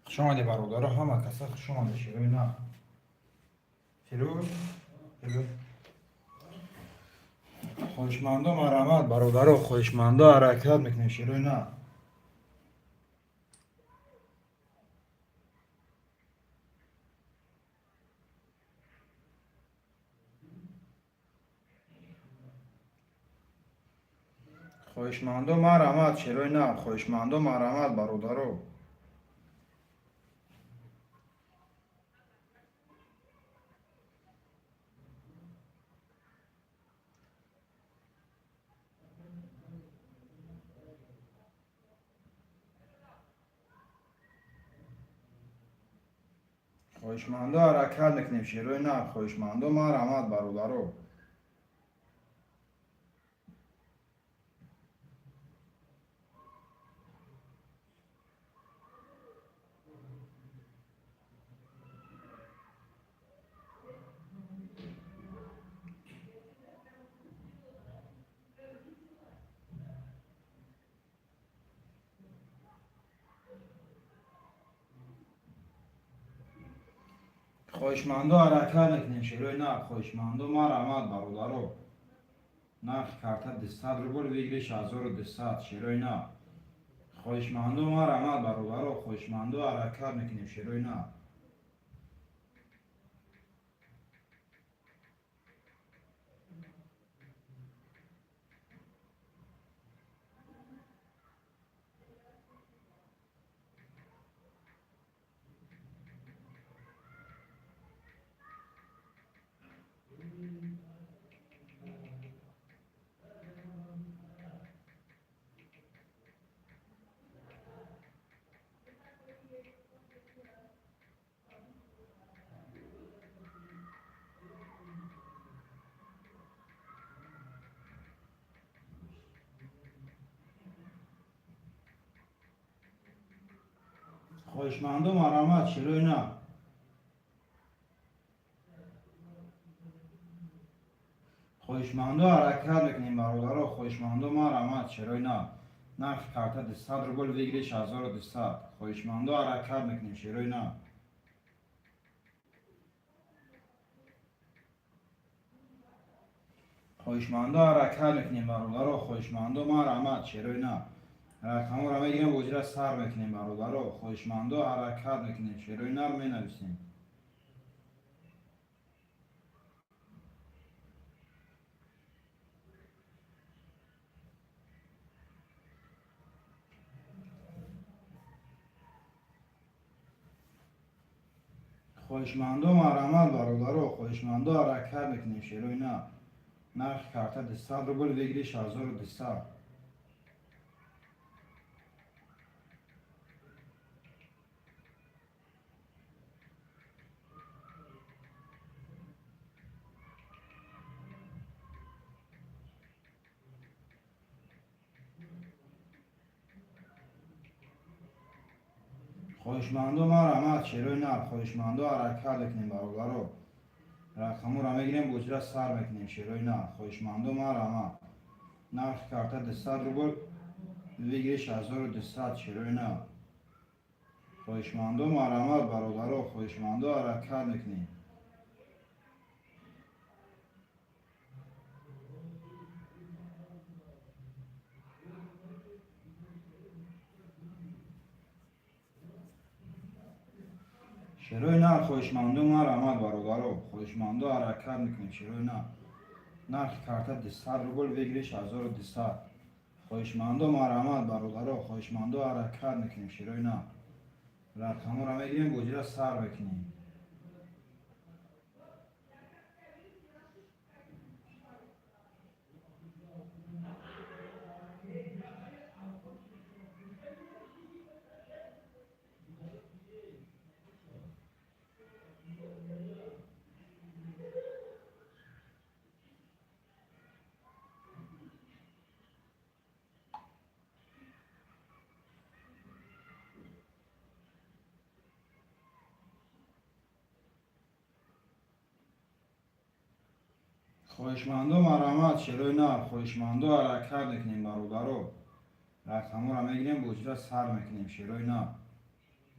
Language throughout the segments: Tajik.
Хуш омадед, бародаро, ҳама каса хуш омадед, шерои нар. Фирӯз, Фирӯз. Хоҳишмандо, марҳамат, бародаро, хоҳишмандо, ҳаракат мекунем, шерои нар. Хоҳишмандо, марҳамат, шерои нар, хоҳишмандо, марҳамат, бародаро. Хоҳишмандо, ҳаракат мекунем, шерои нар, хоҳишмандо, марҳамат, бародаро. Хоҳишмандо, ҳаракат мекунем, шерои нар, хоҳишмандо, марҳамат, бародаро. Нархи карта 200 рубл, выигрыш 1200, шерои нар. Хоҳишмандо, марҳамат, бародаро, хоҳишмандо, ҳаракат мекунем, шерои нар. Хоҳишмандо, марҳамат, шерои нар. Хоҳишмандо, ҳаракат мекунем, бародаро, хоҳишмандо, марҳамат, шерои нар. Нархи карта 200 рубл, выигрыш 1200. Хоҳишмандо, ҳаракат мекунем, шерои нар. Хоҳишмандо, ҳаракат мекунем, бародаро, хоҳишмандо, марҳамат, шерои нар. Рақамҳоро мегирем, бозира сар мекунем, бародаро, хоҳишмандо, ҳаракат мекунем, шерои нар, менависем. Хоҳишмандо, марҳамат, бародаро, хоҳишмандо, ҳаракат мекунем, шерои нар. Нархи карта 200 рубл, выигрыш 1200. Хоҳишмандо, марҳамат, шерои нар, хоҳишмандо, ҳаракат мекунем, бародаро. Рақамҳоро мегирем, бозира сар мекунем, шерои нар. Хоҳишмандо, марҳамат. Нархи карта 200 рубл, выигрыш 1200, шерои нар. Хоҳишмандо, марҳамат, бародаро, хоҳишмандо, ҳаракат мекунем. Шерои нар, хоҳишмандо, марҳамат, бародаро, хоҳишмандо, ҳаракат мекунем, шерои нар. Нархи карта 200 рубл, выигрыш 1200. Хоҳишмандо, марҳамат, бародаро, хоҳишмандо, ҳаракат мекунем, шерои нар. Рақамҳоро мегирем, бозира сар мекунем. Хоҳишмандо, марҳамат, шерои нар, хоҳишмандо, ҳаракат мекунем, бародаро. Рақамҳоро мегирем, бозира сар мекунем, шерои нар.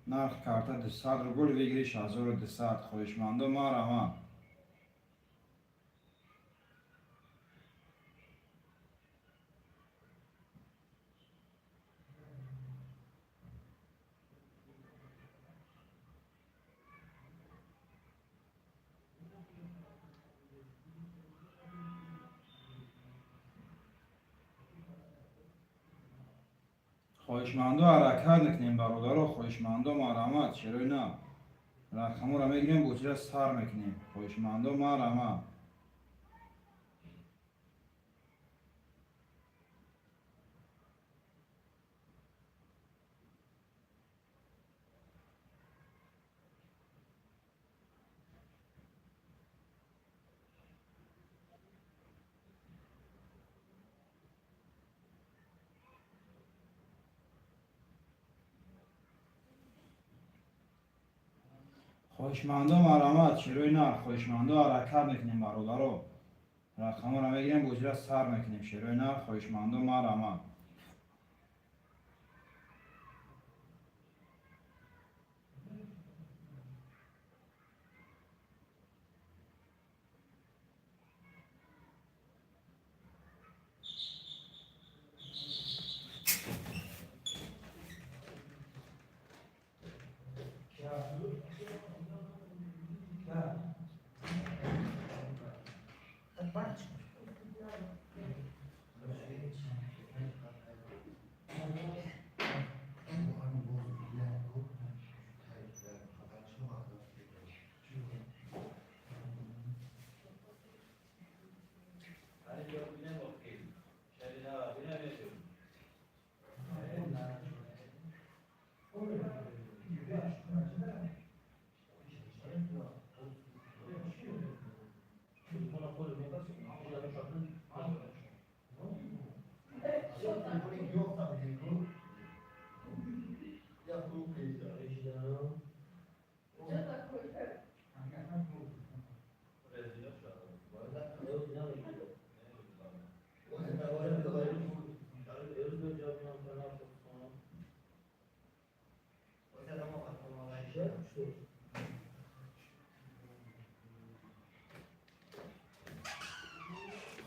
Нархи карта 200 рубл, выигрыш 1200. Хоҳишмандо, марҳамат. Хоҳишмандо, ҳаракат мекунем, бародаро. Хоҳишмандо, марҳамат. Шерои нав рақаморо мегирем, бозира сар мекунем. Хоҳишмандо, марҳамат. Хоҳишмандо, марҳамат. Шерои нав. Хоҳишмандо, ҳаракат мекунем, бародаро. Рақаморо мегирем, бозира сар мекунем. Шерои нав. Хоҳишмандо, марҳамат.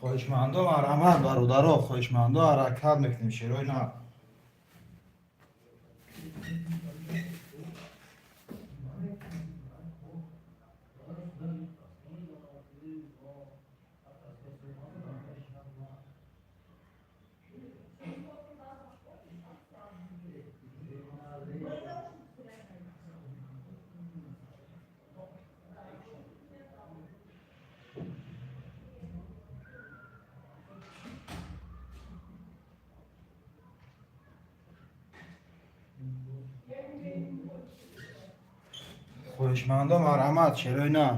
Хоҳишмандо, марҳамат, бародаро. Хоҳишмандо, ҳаракат мекунем. Шерои нав. Хоҳишмандо, марҳамат. Шерои нав.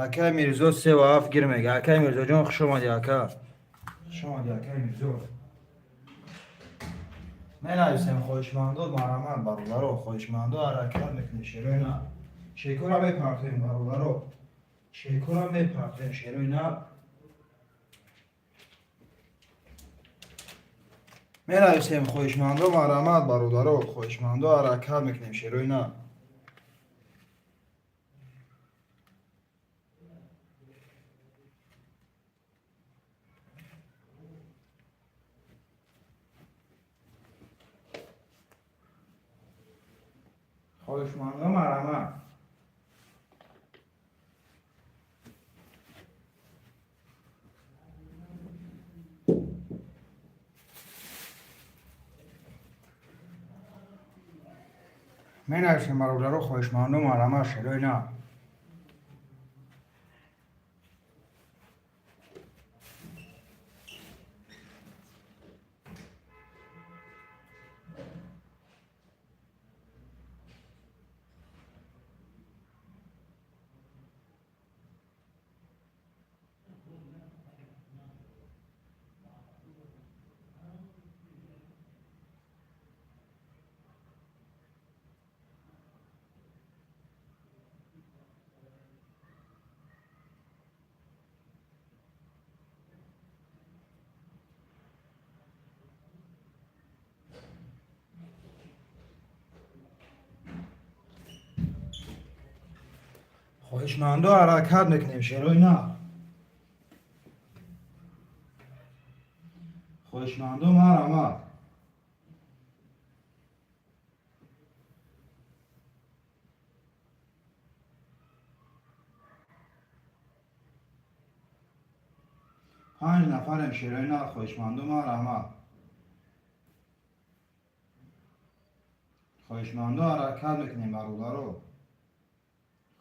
Акай Мирзо 3 ва 7 гир мега. Акай Мирзоҷон, хуш омадӣ, ака. Хуш омадӣ, акай Мирзо. Менависем, хоҳишмандо, марҳамат, бародаро. Хоҳишмандо, ҳаракат мекунем. Шерои нав. Чекора мепартоем, бародаро. Чекора мепартоем. Шерои нав. Менависем, хоҳишмандо, марҳамат, бародаро. Хоҳишмандо, ҳаракат мекунем. Шерои нав. Хоҳишмандо, марҳамат. Менависем, бародаро. Хоҳишмандо, марҳамат. Шерои нав. Хоҳишмандо, ҳаракат мекунем, шерои нар. Хоҳишмандо, марҳамат. Панҷ нафарем, шерои нар. Хоҳишмандо, марҳамат. Хоҳишмандо, ҳаракат мекунем, бародаро.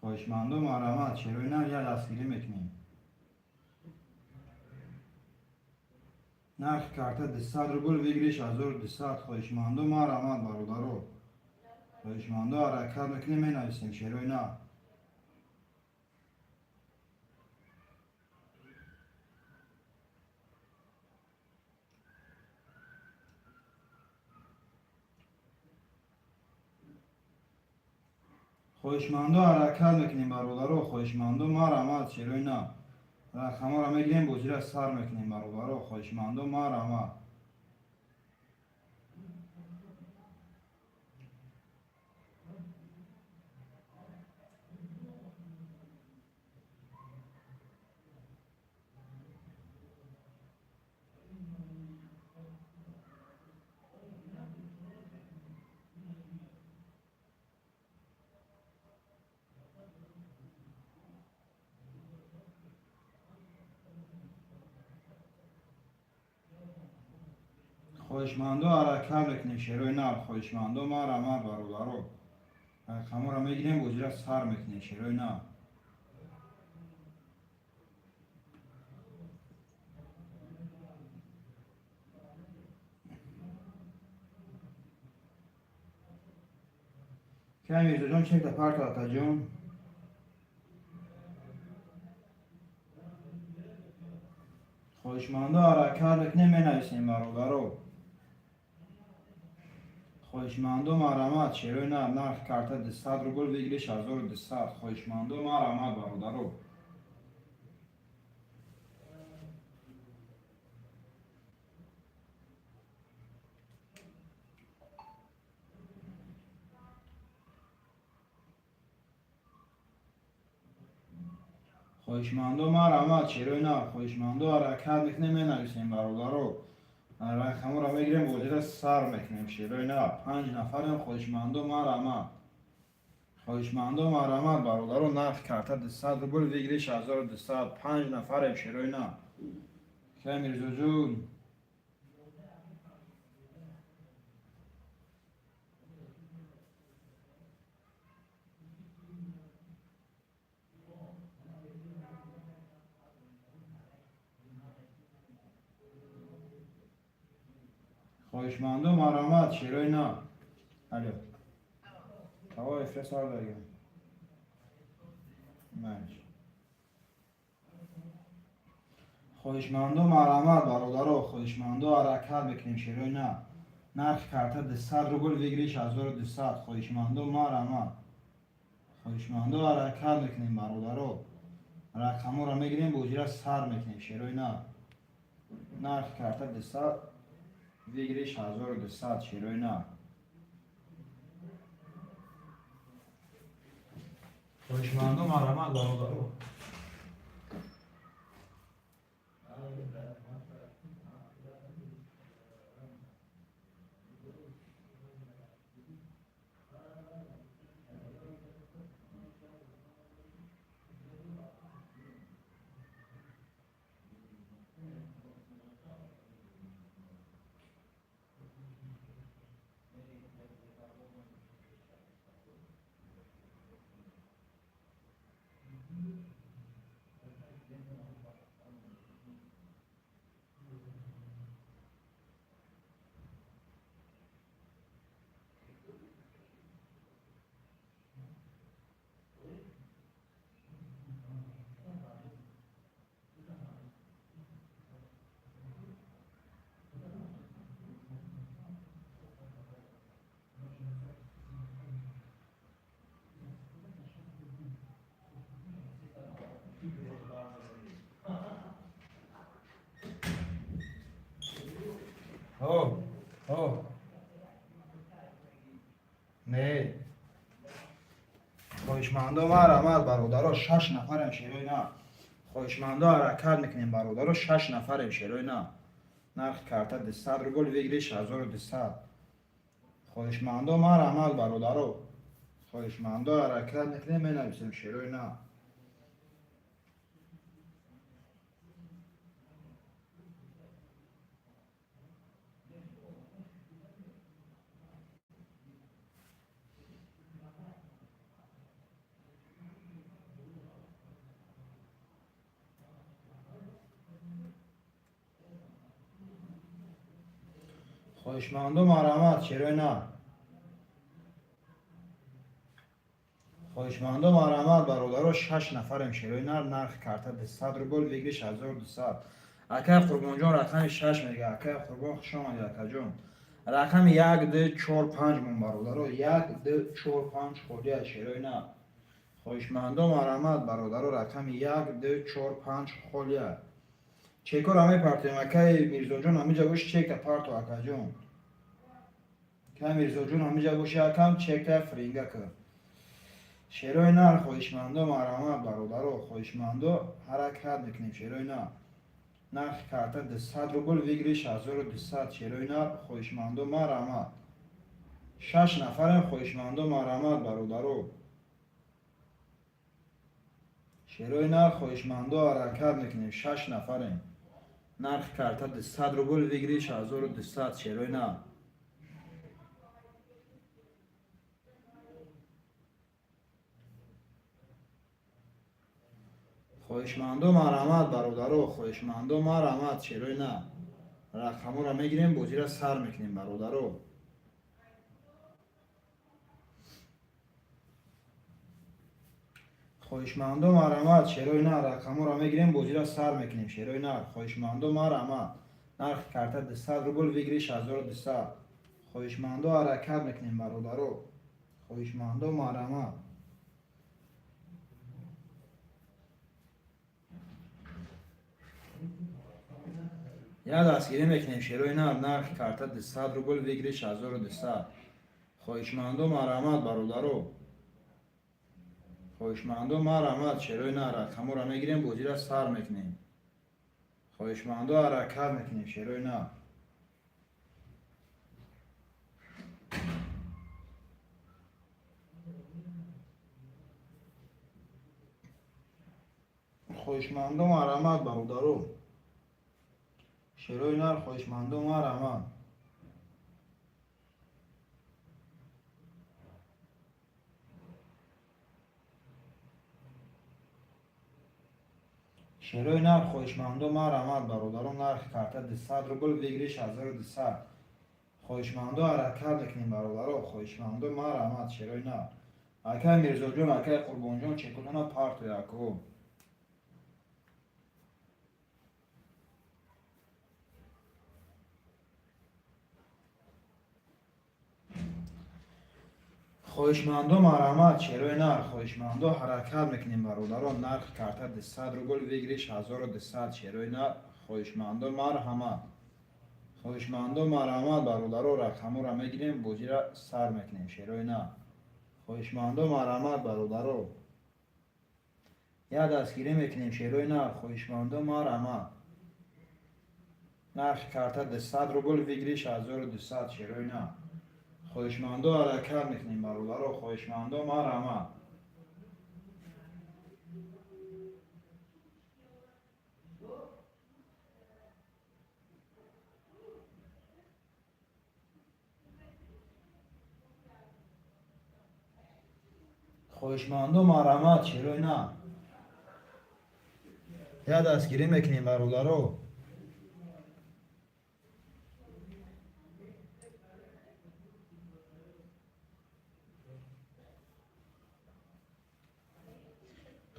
Хоҳишмандо, марҳамат, шерои нар, як дастгирӣ мекунем. Нархи карта 200 рубл, выигрыш 1200. Хоҳишмандо, марҳамат, бародаро. Хоҳишмандо, ҳаракат мекунем, менависем, шерои нар. Хоҳишмандо, ҳаракат мекунем, бародаро. Хоҳишмандо, марҳамат, шерои нар. Рақамҳоро мегирем, бозира сар мекунем, бародаро. Хоҳишмандо, марҳамат. Хоҳишмандо, ҳаракат мекунем, шерои нар. Хоҳишмандо, марҳамат, бародаро. Рақамҳоро мегирем, бозира сар мекунем, шерои нар. Кай, Мирзоҷон, чекта парто, атаҷон. Хоҳишмандо, ҳаракат мекунем, менависем, бародаро. Хоҳишмандо, марҳамат, шерои нар. Нархи карта 200 рубл, выигрыш 1200. Хоҳишмандо, марҳамат, бародаро. Хоҳишмандо, марҳамат, шерои нар. Хоҳишмандо, ҳаракат мекунем, менависем, бародаро. Рақамҳоро мегирем, бозира сар мекунем, шерои нар. Панҷ нафарем. Хоҳишмандо, марҳамат. Хоҳишмандо, марҳамат, бародаро. Нархи карта 200 рубл, выигрыш 1200. Панҷ нафарем, шерои нар. Кай, Мирзоҷон? Хоҳишмандо, марҳамат, шерои нар. Алё, ҳаво эфир сар дорем. Манш. Хоҳишмандо, марҳамат, бародаро. Хоҳишмандо, ҳаракат мекунем, шерои нар. Нархи карта 200 рубл, выигрыш 1200. Хоҳишмандо, марҳамат. Хоҳишмандо, ҳаракат мекунем, бародаро. Рақамҳоро мегирем, бозира сар мекунем, шерои нар. Нархи карта 200, выигрыш 1200, шерои нар. Хоҳишмандо, марҳамат, бародаро. О, о. Не. Хоҳишмандо, марҳамат, бародаро, шаш нафарем, шерои нар. Хоҳишмандо, ҳаракат мекунем, бародаро, шаш нафарем, шерои нар. Нархи карта 200 рубл, выигрыш 1200. Хоҳишмандо, марҳамат, бародаро. Хоҳишмандо, ҳаракат мекунем, менависем, шерои нар. Хоҳишмандо, марҳамат, шерои нар. Хоҳишмандо, марҳамат, бародаро, шаш нафарем, шерои нар. Нархи карта 200 рубл, выигрыш 1200. Акай Қурбонҷон рақами шаш мега. Акай Қурбон, хуш омадед, акаҷон. Рақами як, ду, чор, панҷ мон, бародаро. Як, ду, чор, панҷ холия, шерои нар. Хоҳишмандо, марҳамат, бародаро, рақами як, ду, чор, панҷ холия. Чекора мепартем, акай Мирзоҷон, ҳамиҷа бош, чека парто, акаҷон. Акай Мирзоҷон, ҳамиҷа боши, акам, чека фринга кар. Шерои нар, хоҳишмандо, марҳамат, бародаро, хоҳишмандо, ҳаракат мекунем, шерои нар. Нархи карта 200 рубл, выигрыш 1200, шерои нар, хоҳишмандо, марҳамат. Шаш нафарем, хоҳишмандо, марҳамат, бародаро. Шерои нар, хоҳишмандо, ҳаракат мекунем, шаш нафарем. Нархи карта 200 рубл, выигрыш 1200, шерои нар. Хоҳишмандо, марҳамат, бародаро, хоҳишмандо, марҳамат, шерои нар. Рақамҳоро мегирем, бозиро сар мекунем, бародаро. Хоҳишмандо, марҳамат, шерои нар. Рақамҳоро мегирем, бозиро сар мекунем, шерои нар. Хоҳишмандо, марҳамат. Нархи карта 200 рубл, выигрыш 1200. Хоҳишмандо, ҳаракат мекунем, бародаро. Хоҳишмандо, марҳамат. Як дастгирӣ мекунем, шерои нар. Нархи карта 200 рубл, выигрыш 1200. Хоҳишмандо, марҳамат, бародаро. Хоҳишмандо, марҳамат, шерои нар. Рақамҳоро мегирем, бозиро сар мекунем. Хоҳишмандо, ҳаракат мекунем, шерои нар. Хоҳишмандо, марҳамат, бародаро. Шерои нар, хоҳишмандо, марҳамат. Шерои нар, хоҳишмандо, марҳамат, бародаро. Нархи карта 200 рубл, выигрыш 1200. Хоҳишмандо, ҳаракат мекунем, бародаро. Хоҳишмандо, марҳамат, шерои нар. Акай Мирзоҷон, акай Қурбонҷон, чекотона партоя, ако. Хоҳишмандо, марҳамат, шерои нар. Хоҳишмандо, ҳаракат мекунем, бародаро. Нархи карта 200 рубл, выигрыш 1200, шерои нар. Хоҳишмандо, марҳамат. Хоҳишмандо, марҳамат, бародаро. Рақамҳоро мегирем, бозиро сар мекунем, шерои нар. Хоҳишмандо, марҳамат, бародаро. Як дастгирӣ мекунем, шерои нар. Хоҳишмандо, марҳамат. Нархи карта 200 рубл, выигрыш 1200, шерои нар. Хоҳишмандо, ҳаракат мекунем, бародаро. Хоҳишмандо, марҳамат. Хоҳишмандо, марҳамат, шерои нар. Як дастгирӣ мекунем, бародаро.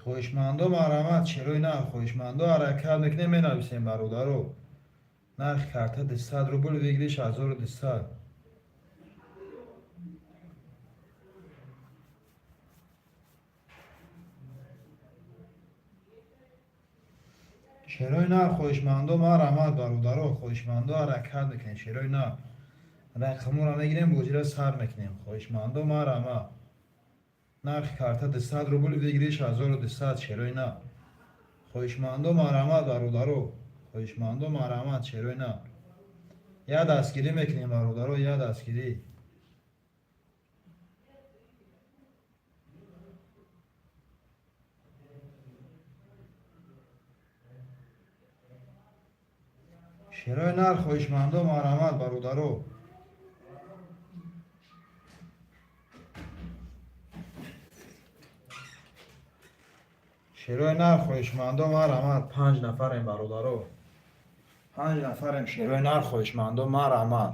Хоҳишмандо, марҳамат, шерои нар. Хоҳишмандо, ҳаракат мекунем, менависем, бародаро. Нархи карта 200 рубл, выигрыш 1200. Шерои нар, хоҳишмандо, марҳамат, бародаро. Хоҳишмандо, ҳаракат мекунем, шерои нар. Рақамҳоро мегирем, бозиро сар мекунем. Хоҳишмандо, марҳамат. Нархи карта 200 рубл, выигрыш 1200, шерои нар. Хоҳишмандо, марҳамат, бародаро. Хоҳишмандо, марҳамат, шерои нар. Я дастгирӣ мекунем, бародаро, я дастгирӣ. Шерои нар, хоҳишмандо, марҳамат, бародаро. Шерои нар, хоҳишмандо, марҳамат. Панҷ нафарем, бародаро, панҷ нафарем. Шерои нар, хоҳишмандо, марҳамат.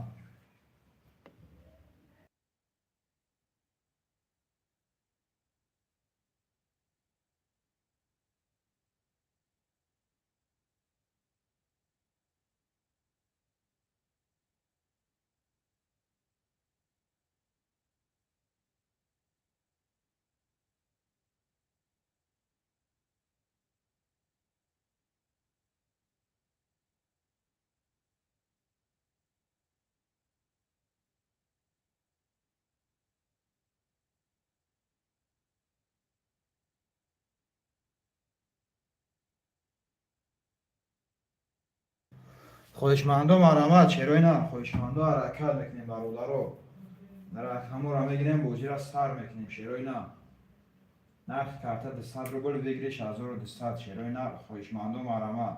Хоҳишмандо, марҳамат, шерои нар. Хоҳишмандо, ҳаракат мекунем, бародаро. Рақаморо мегирем, бозиро сар мекунем, шерои нар. Нархи карта 200 рубл, выигрыш 1200, шерои нар. Хоҳишмандо, марҳамат.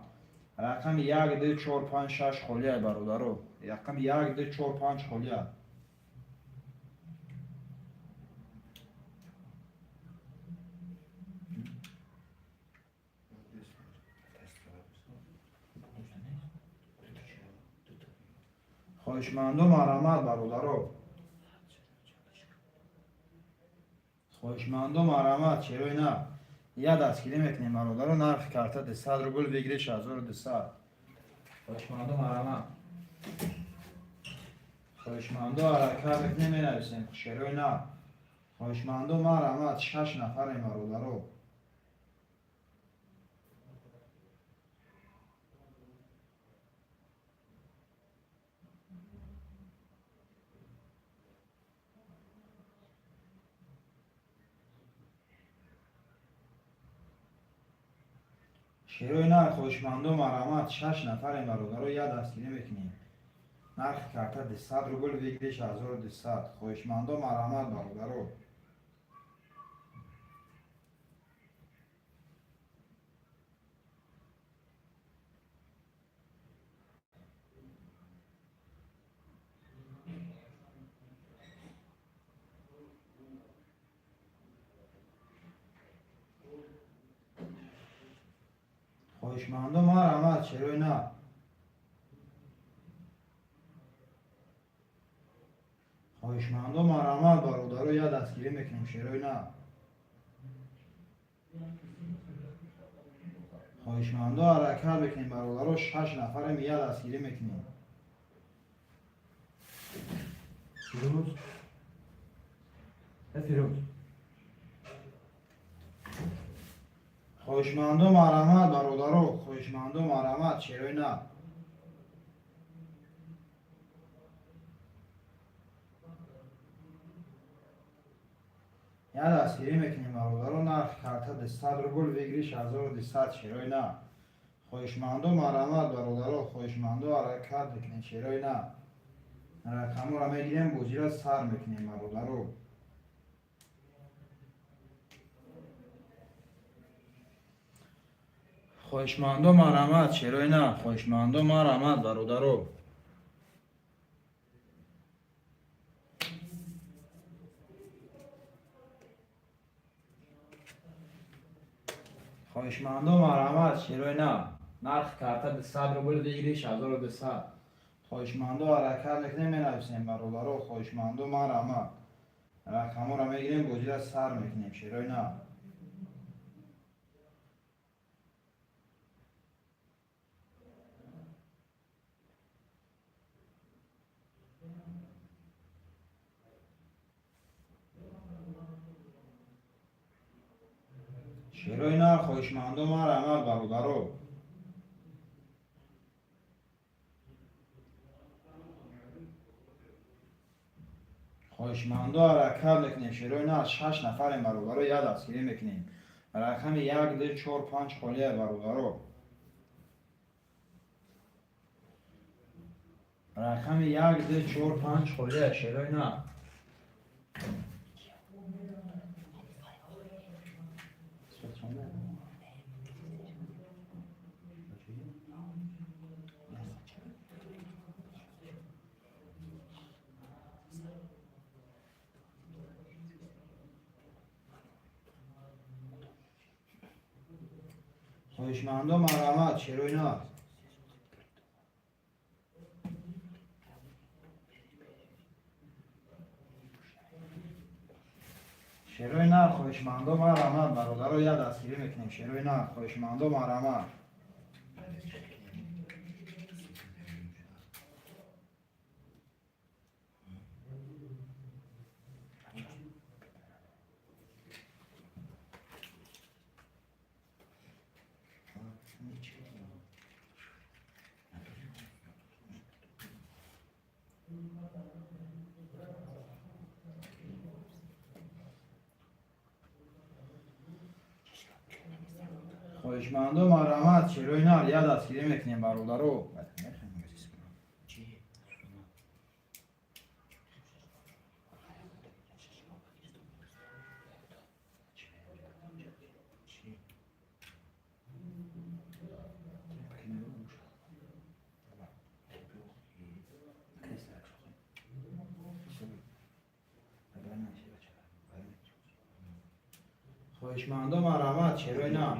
Рақами як, ду, чор, панҷ, шаш холия, бародаро. Рақами як, ду, чор, панҷ холия. Хоҳишмандо, марҳамат, бародаро. Хоҳишмандо, марҳамат, шерои нар. Я дастгирӣ мекунем, бародаро. Нархи карта 200 рубл, выигрыш 1200. Хоҳишмандо, марҳамат. Хоҳишмандо, ҳаракат мекунем, менависем, шерои нар. Хоҳишмандо, марҳамат. Шаш нафарем, бародаро. Шерои нар, хоҳишмандо, марҳамат. Шаш нафарем, бародаро. Я дастгирӣ мекунем. Нархи карта 200 рубл, выигрыш 1200. Хоҳишмандо, марҳамат, бародаро. Хоҳишмандо, марҳамат, шерои нар. Хоҳишмандо, марҳамат, бародаро. Я дастгирӣ мекунем, шерои нар. Хоҳишмандо, ҳаракат мекунем, бародаро. Шаш нафарем, я дастгирӣ мекунем. Фирӯз, э Фирӯз. Хоҳишмандо, марҳамат, бародаро. Хоҳишмандо, марҳамат, шерои нар. Я дастгирӣ мекунем, бародаро. Нархи карта 200 рубл, выигрыш 1200, шерои нар. Хоҳишмандо, марҳамат, бародаро. Хоҳишмандо, ҳаракат мекунем, шерои нар. Рақаморо мегирем, бозиро сар мекунем, бародаро. Хоҳишмандо, марҳамат, шерои нар. Хоҳишмандо, марҳамат, бародаро. Хоҳишмандо, марҳамат, шерои нар. Нархи карта 200 рубл, выигрыш 1200. Хоҳишмандо, ҳаракат мекунем, менависем, бародаро. Хоҳишмандо, марҳамат. Рақаморо мегирем, бозиро сар мекунем, шерои нар. Шерои нар, хоҳишмандо, марҳамат, бародаро. Хоҳишмандо, ҳаракат мекунем, шерои нар. Шаш нафарем, бародаро, як дастгирӣ мекунем. Рақами як, ду, чор, панҷ холия, бародаро. Рақами як, ду, чор, панҷ холия, шерои нар. Хоҳишмандо, марҳамат, шерои нар. Шерои нар, хоҳишмандо, марҳамат, бародаро, як дастгирӣ мекунем, шерои нар. Хоҳишмандо, марҳамат. Хоҳишмандо, марҳамат, шерои нар, як дастгирӣ мекунем, бародаро. Хоҳишмандо, марҳамат, шерои нар.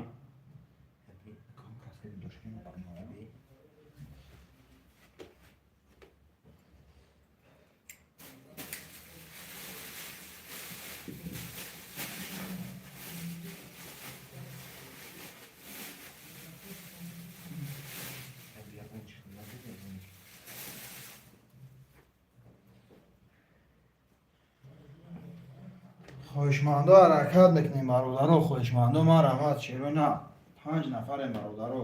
Хоҳишмандо, ҳаракат мекунем, бародаро. Хоҳишмандо, марҳамат, шерои нар. Панҷ нафарем, бародаро.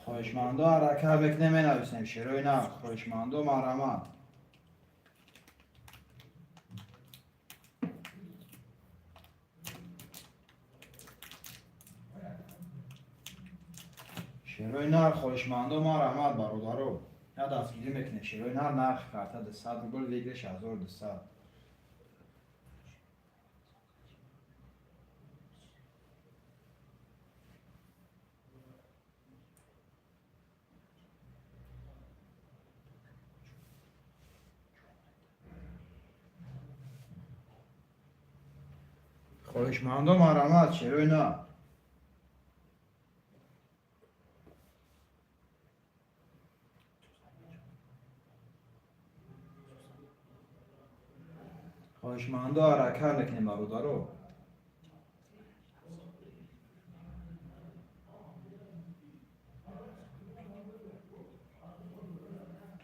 Хоҳишмандо, ҳаракат мекунем, менависем, шерои нар. Хоҳишмандо, марҳамат. Шерои нар, хоҳишмандо, марҳамат, бародаро, як дастгирӣ мекунем, шерои нар. Нархи карта 200 рубл, выигрыш 1200. Хоҳишмандо, марҳамат, шерои нар. Хоҳишмандо, ҳаракат мекунем, бародаро.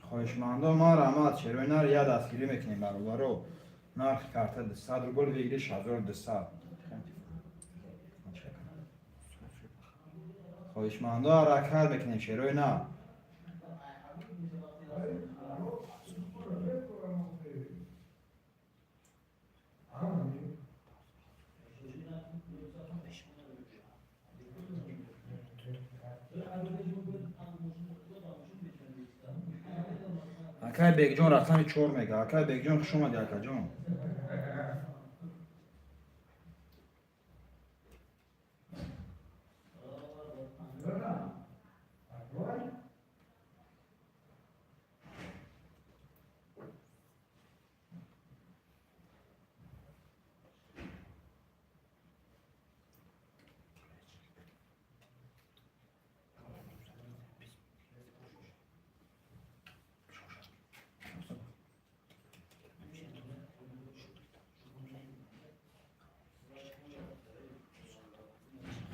Хоҳишмандо, марҳамат, шерои нар, як дастгирӣ мекунем, бародаро. Нархи карта 200 рубл, выигрыш 1200. Хоҳишмандо, ҳаракат мекунем, шерои нар. Акай Бекҷон рақами чор мега. Акай Бекҷон, хуш омадӣ, акаҷон.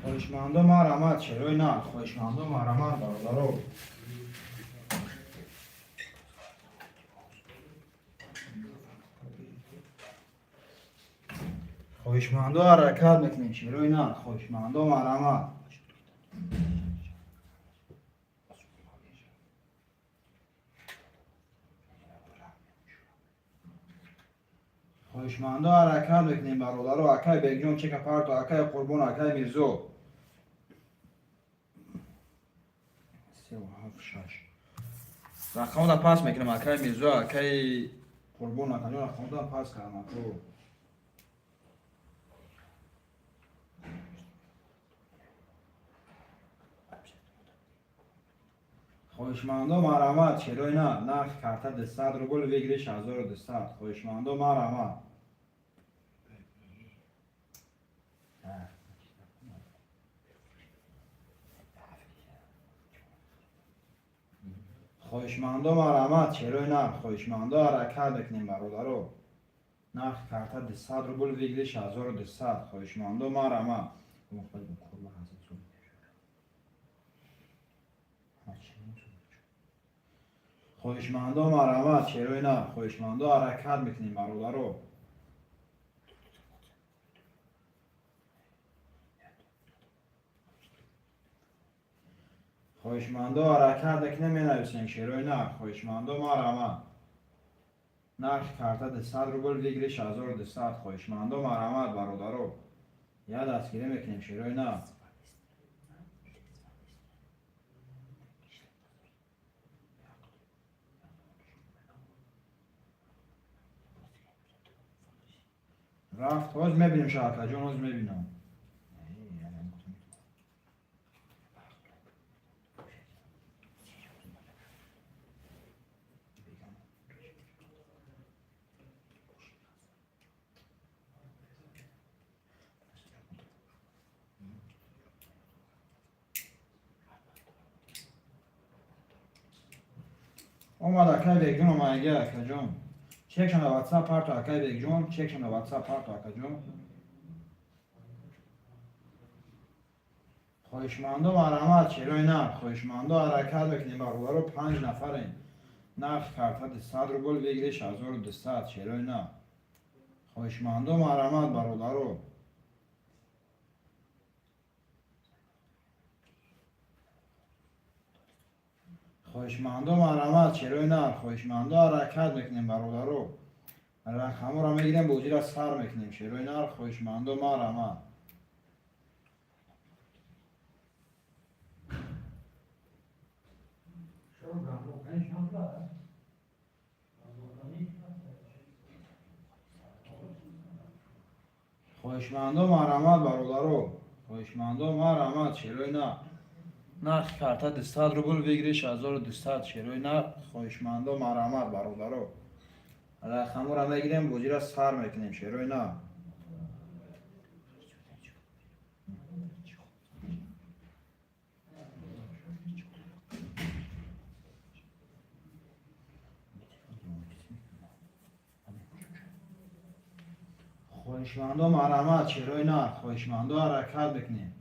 Хоҳишмандо, марҳамат, шерои нар. Хоҳишмандо, марҳамат, бародаро. Хоҳишмандо, ҳаракат мекунем, шерои нар. Хоҳишмандо, марҳамат. Хоҳишмандо, ҳаракат мекунем, бародаро. Акай Бекҷон, чека парто, акай Қурбон, акай Мирзо. 3 7 6 рақамода пас мекунам, акай Мирзо, акай Қурбон, акаҷон, рақамода пас кардам, аку. Хоҳишмандо, марҳамат, шерои на. Нархи карта 200 рубл, выигрыш 1200. Хоҳишмандо, марҳамат. Хоҳишмандо, марҳамат, шерои на. Хоҳишмандо, ҳаракат мекунем, бародаро. Нархи карта 200 рубл, выигрыш 1200. Хоҳишмандо, марҳамат. Хоҳишмандо, марҳамат, шерои на. Хоҳишмандо, ҳаракат мекунем, бародаро. Хоҳишмандо, ҳаракат мекунем, менависем, шерои на. Хоҳишмандо, марҳамат. Нархи карта 200 рубл, выигрыш 1200. Хоҳишмандо, марҳамат, бародаро, я дастгирӣ мекунем, шерои на. Рафт, ҳоз мебинем, шаҳакаҷон, ҳоз мебинам. Омад, акай Бекҷон, омадаги, акаҷон. Чекшон дар Ватсап парто, акай Бекҷон, чекшон дар Ватсап парто, акаҷон. Хоҳишмандо, марҳамат, шерои нарх. Хоҳишмандо, ҳаракат мекунем, бародаро, панҷ нафарем. Нархи карта 200 рубл, выигрыш 1200, шерои нарх. Хоҳишмандо, марҳамат, бародаро. Хоҳишмандо, марҳамат, шерои нарх. Хоҳишмандо, ҳаракат мекунем, бародаро. Рақамҳоро мегирем, бозиро сар мекунем, шерои нарх. Хоҳишмандо, марҳамат. Хоҳишмандо, марҳамат, бародаро. Хоҳишмандо, марҳамат, шерои нарх. Нархи карта 200 рубл, выигрыш 1200, шерои нарх. Хоҳишмандо, марҳамат, бародаро. Рақамҳоро мегирем, бозиро сар мекунем, шерои нарх. Хоҳишмандо, марҳамат, шерои нарх. Хоҳишмандо, ҳаракат мекунем.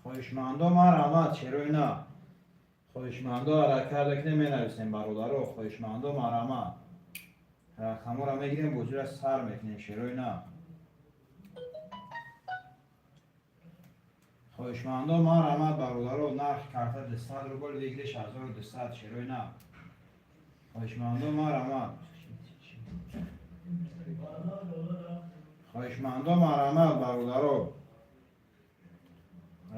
Хоҳишмандо, марҳамат, шерои нарх. Хоҳишмандо, ҳаракат мекунем, менависем, бародаро. Хоҳишмандо, марҳамат. Рақамҳоро мегирем, бозиро сар мекунем, шерои нарх. Хоҳишмандо, марҳамат, бародаро. Нархи карта 200 рубл, выигрыш 1200, шерои нарх. Хоҳишмандо, марҳамат. Хоҳишмандо, марҳамат, бародаро.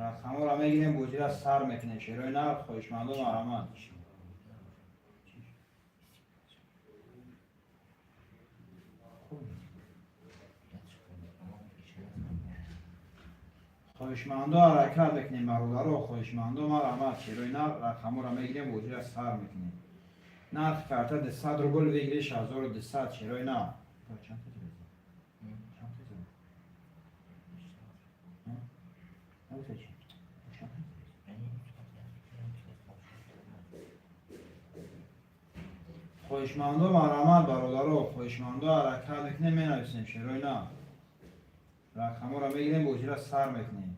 Рақамҳоро мегирем, бозиро сар мекунем, шерои нарх. Хоҳишмандо, марҳамат. Хоҳишмандо, ҳаракат мекунем, бародаро. Хоҳишмандо, марҳамат, шерои нарх. Рақамҳоро мегирем, бозиро сар мекунем. Нархи карта 200 рубл, выигрыш 1200, шерои нарх. Чанд та телевизор? Чанд та телевизор? А? Чанд та Хоҳишмандо, марҳамат, бародаро. Хоҳишмандо, ҳаракат мекунем, менависем, шерои нарх. Рақамҳоро мегирем, бозиро сар мекунем.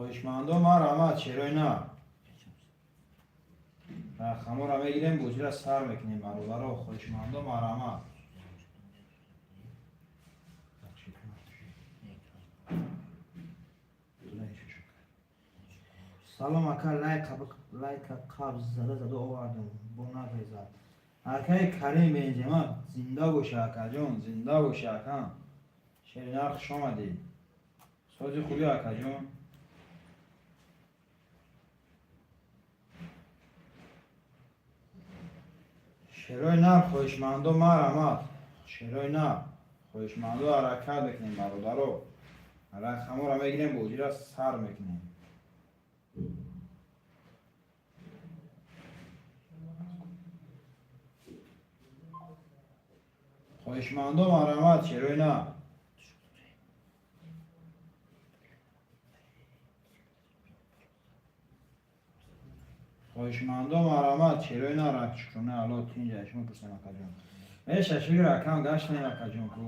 Хоҳишмандо, марҳамат, шерои нар. Рақаморо мегирем, бозиро сар мекунем, бародаро. Хоҳишмандо, марҳамат. Салом, ака, лайка қабз зада зада овардам, бо навезад. Акаи Карим Бензема, зинда боша, акаҷон, зинда боша, ака. Шеринар, хуш омадӣ. Сози хуби, акаҷон. Шерои нар, хоҳишмандо, марҳамат. Шерои нар, хоҳишмандо, ҳаракат мекунем, бародаро. Рақаморо мегирем, бозиро сар мекунем. Хоҳишмандо, марҳамат, шерои нар. Хоҳишмандо, марҳамат, шерои нар. Шукрона Алло, тинҷа. Шумо пурсем, акаҷон. Меша, шукр, акам, гаштем, акаҷон, ку.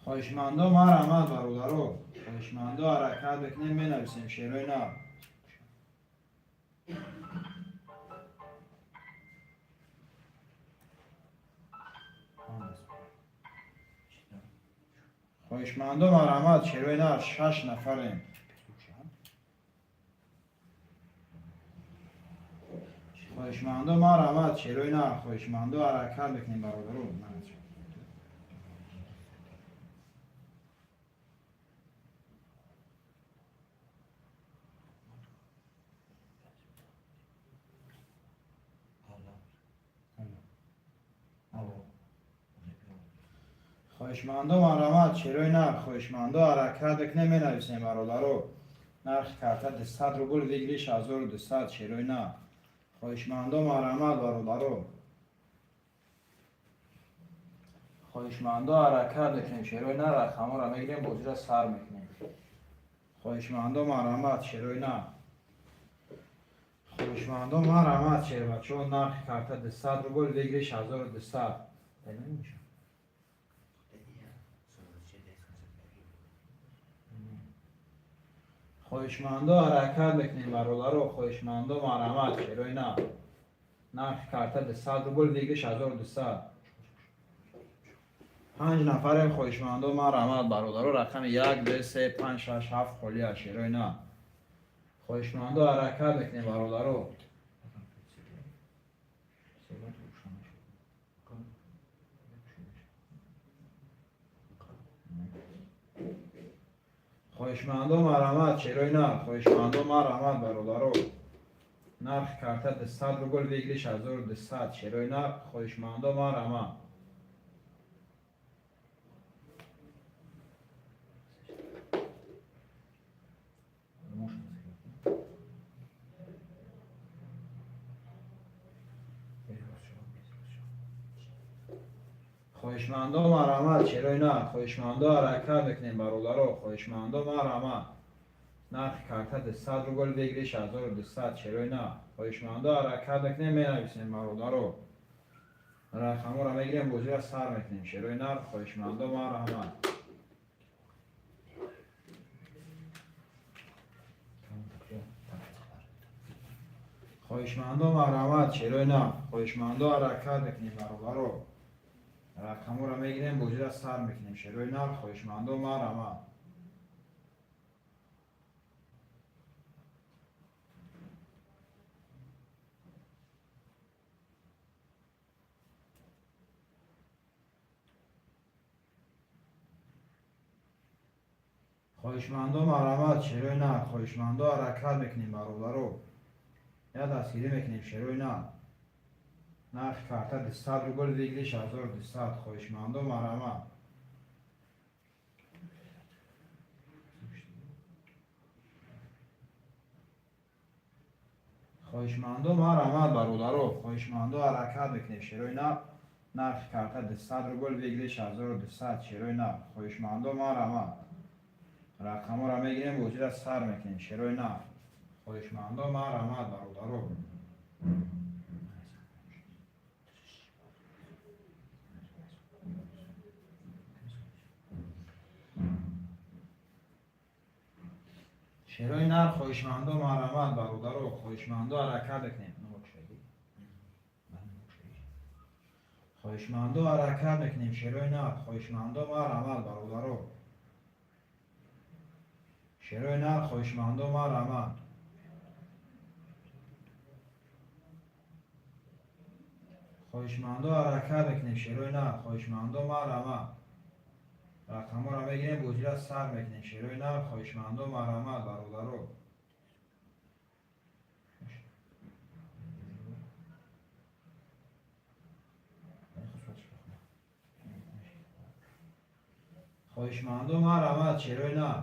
Хоҳишмандо, марҳамат, бародаро. Хоҳишмандо, ҳаракат мекунем, менависем, шерои нар. Хоҳишмандо, марҳамат, шерои нар. Шаш нафарем. Хоҳишмандо, марҳамат, шерои нар. Хоҳишмандо, ҳаракат мекунем, бародаро. Алло. Хоҳишмандо, марҳамат, шерои нар. Хоҳишмандо, ҳаракат мекунем, менависем, бародаро. Нархи карта 200 рубл, выигрыш 1200. Шерои нар, хоҳишмандо, марҳамат, бародаро. Хоҳишмандо, ҳаракат мекунем, шерои нар. Рақаморо мегирем, бозиро сар мекунем. Хоҳишмандо, марҳамат, шерои нар. Хоҳишмандо, марҳамат, шербачо. Нархи карта 200 рубл, выигрыш 1200. Мешавад. Хоҳишмандо, ҳаракат мекунем, бародаро. Хоҳишмандо, марҳамат, шерои нар. Нархи карта 200 рубл, выигрыш 1200. Панҷ нафарем. Хоҳишмандо, марҳамат, бародаро. Рақами як, ду, се, панҷ, шаш, ҳафт холия. Шерои нар, хоҳишмандо, ҳаракат мекунем, бародаро. Хоҳишмандо, марҳамат, шерои нар. Хоҳишмандо, марҳамат, бародаро. Нархи карта 200 рубл, выигрыш 1200. Шерои нар, хоҳишмандо, марҳамат. Хоҳишмандо, марҳамат, шерои нар. Хоҳишмандо, ҳаракат мекунем, бародаро. Хоҳишмандо, марҳамат. Нархи карта 200 рубл, выигрыш 1200. Шерои нар, хоҳишмандо, ҳаракат мекунем, менависем, бародаро. Рақаморо мегирем, бозиро сар мекунем. Шерои нар, хоҳишмандо, марҳамат. Хоҳишмандо, марҳамат, шерои нар. Хоҳишмандо, ҳаракат мекунем, бародаро. Рақаморо мегирем, бозиро сар мекунем. Шерои нар, хоҳишмандо, марҳамат. Хоҳишмандо, марҳамат, шерои нар. Хоҳишмандо, ҳаракат мекунем, бародаро. Я дастгирӣ мекунем, шерои нар. Нархи карта 200 рубл, выигрыш 1200. Хоҳишмандо, марҳамат. Хоҳишмандо, марҳамат, бародаро. Хоҳишмандо, ҳаракат мекунем, шерои нар. Нархи карта 200 рубл, выигрыш 1200. Шерои нар, хоҳишмандо, марҳамат. Рақаморо мегирем, бозиро сар мекунем. Шерои нар, хоҳишмандо, марҳамат, бародаро. Шерои нар, хоҳишмандо марҳамат, бародаро, хоҳишмандо, ҳаракат мекунем. Хоҳишмандо, ҳаракат мекунем. Шерои нар, хоҳишмандо, марҳамат, бародаро. Шерои нар, хоҳишмандо, марҳамат. Хоҳишмандо, ҳаракат мекунем. Шерои нар, хоҳишмандо, марҳамат. Рақамҳоро мегирем, бозиро сар мекунем. Шерои нар, хоҳишмандо, марҳамат, бародаро. Хоҳишмандо, марҳамат, шерои нар.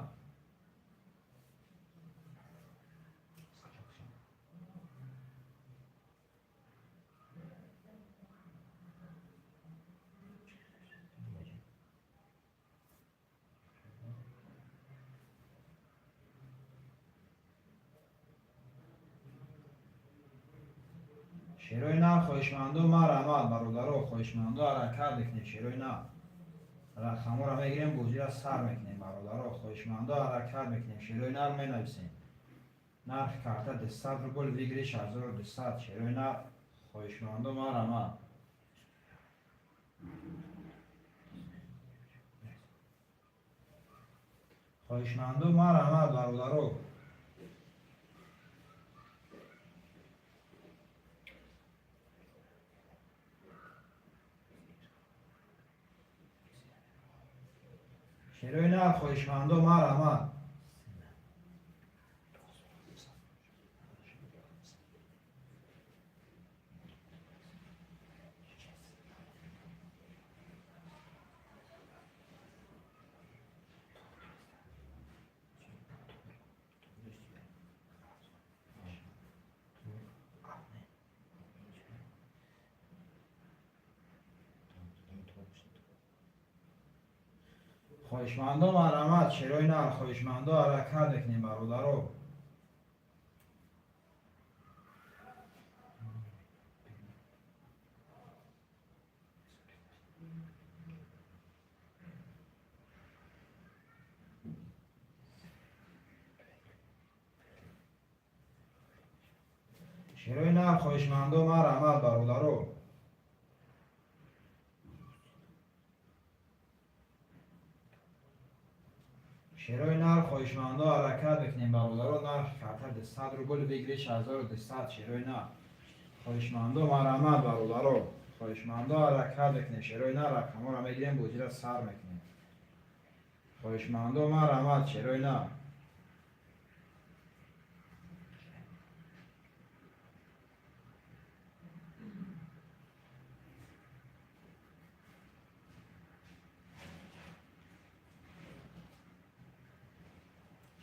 Шерои нар, хоҳишмандо, марҳамат, бародаро, хоҳишмандо, ҳаракат мекунем. Шерои нар, рақамҳоро мегирем, бозиро сар мекунем, бародаро, хоҳишмандо, ҳаракат мекунем. Шерои нар менависем. Нархи карта 200 рубл, выигрыш 1200. Шерои нар, хоҳишмандо, марҳамат. Хоҳишмандо, марҳамат, бародаро. Шерои нар, хоҳишмандо, марҳамат. Хоҳишмандо, марҳамат, шерои нар, хоҳишмандо, ҳаракат мекунем, бародаро. Шерои нар, хоҳишмандо, марҳамат, бародаро. Шерои нар, хоҳишмандо, ҳаракат мекунем, бародаро. Нархи карта 200 рубл, выигрыш 1200. Шерои нар, хоҳишмандо, марҳамат, бародаро. Хоҳишмандо, ҳаракат мекунем. Шерои нар, рақамҳоро мегирем, бозиро сар мекунем. Хоҳишмандо, марҳамат, шерои нар.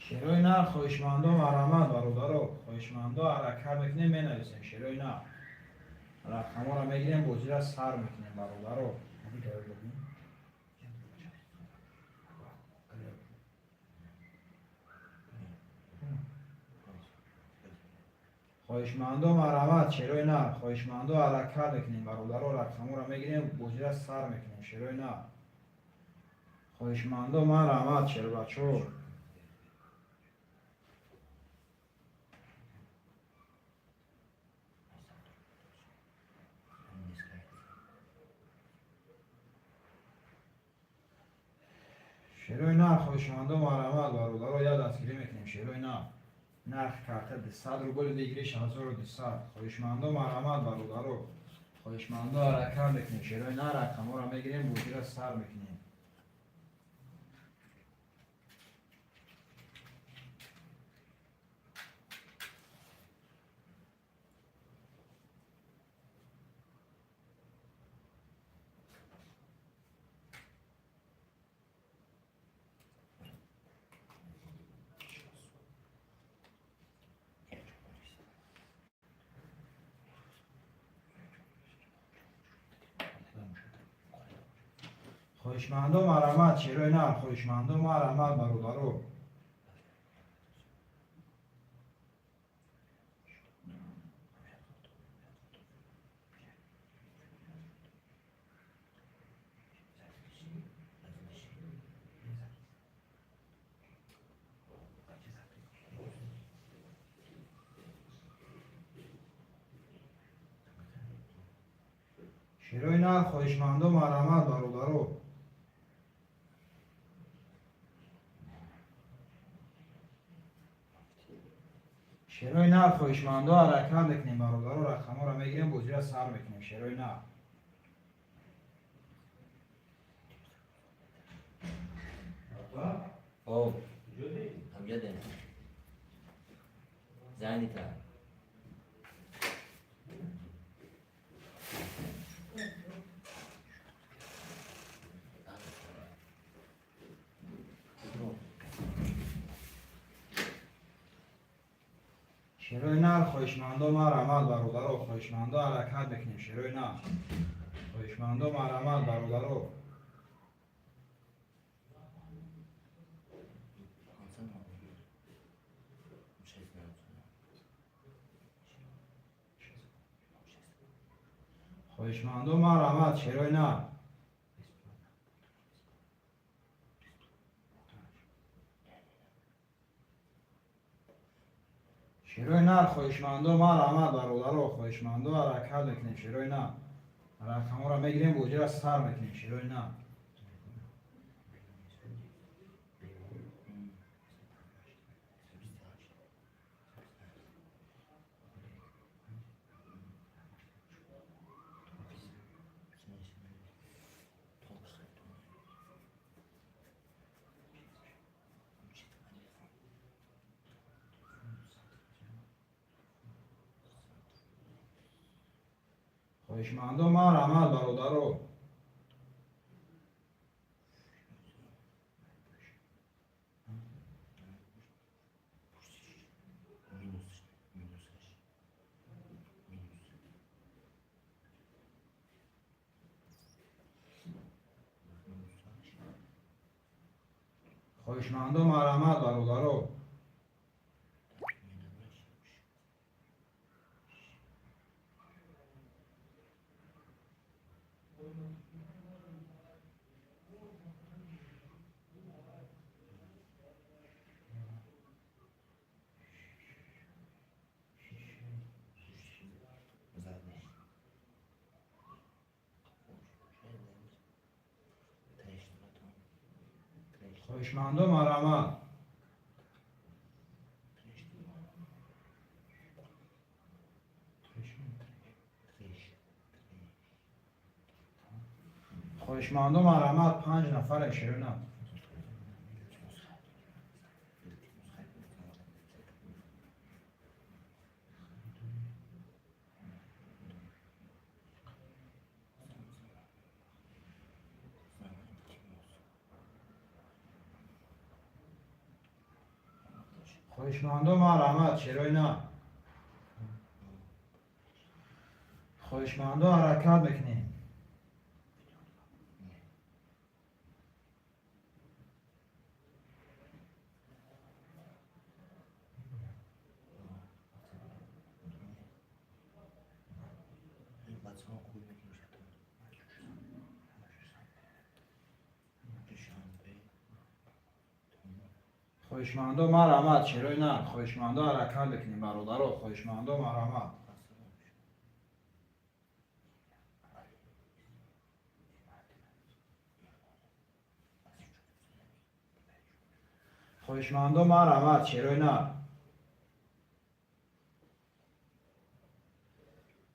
Шерои нар, хоҳишмандо, марҳамат, бародаро. Хоҳишмандо, ҳаракат мекунем, менависем. Шерои нар, рақамҳоро мегирем, бозиро сар мекунем, бародаро. Хоҳишмандо, марҳамат, шерои нар. Хоҳишмандо, ҳаракат мекунем, бародаро. Рақамҳоро мегирем, бозиро сар мекунем. Шерои нар, хоҳишмандо, марҳамат, шербачо. Шерои нар, хоҳишмандо, марҳамат, бародаро, як дастгирӣ мекунем. Шерои нар, нархи карта 200 рубл, выигрыш 1200. Хоҳишмандо, марҳамат, бародаро. Хоҳишмандо, ҳаракат мекунем. Шерои нар, рақамҳоро мегирем, бозиро сар мекунем. Хоҳишмандо, марҳамат, шерои нар, хоҳишмандо, марҳамат, бародаро. Шерои нар, хоҳишмандо, марҳамат, бародаро. Шерои нар, хоҳишмандо, ҳаракат мекунем, бародаро. Рақамҳоро мегирем, бозиро сар мекунем. Шерои нар. О, амҷаде. Занята. Шерои нар, хоҳишмандо, марҳамат, бародаро. Хоҳишмандо, ҳаракат мекунем. Шерои нар, хоҳишмандо, марҳамат, бародаро. Хоҳишмандо, марҳамат. Шерои нар. Шерои нар, хоҳишмандо, марҳамат, бародаро. Хоҳишмандо, ҳаракат мекунем. Шерои нар, рақамҳоро мегирем, бозиро сар мекунем. Шерои нар. Хоҳишмандо, марҳамат, бародаро. Хоҳишмандо, марҳамат, бародаро. Хоҳишмандо, марҳамат. Хоҳишмандо, марҳамат. Панҷ нафаре, шерои нар. Хоҳишмандо, марҳамат. Шерои нар. Хоҳишмандо, ҳаракат мекунем. Хоҳишмандо, марҳамат. Шерои нар. Хоҳишмандо, ҳаракат мекунем, бародаро. Хоҳишмандо, марҳамат. Хоҳишмандо, марҳамат. Шерои нар.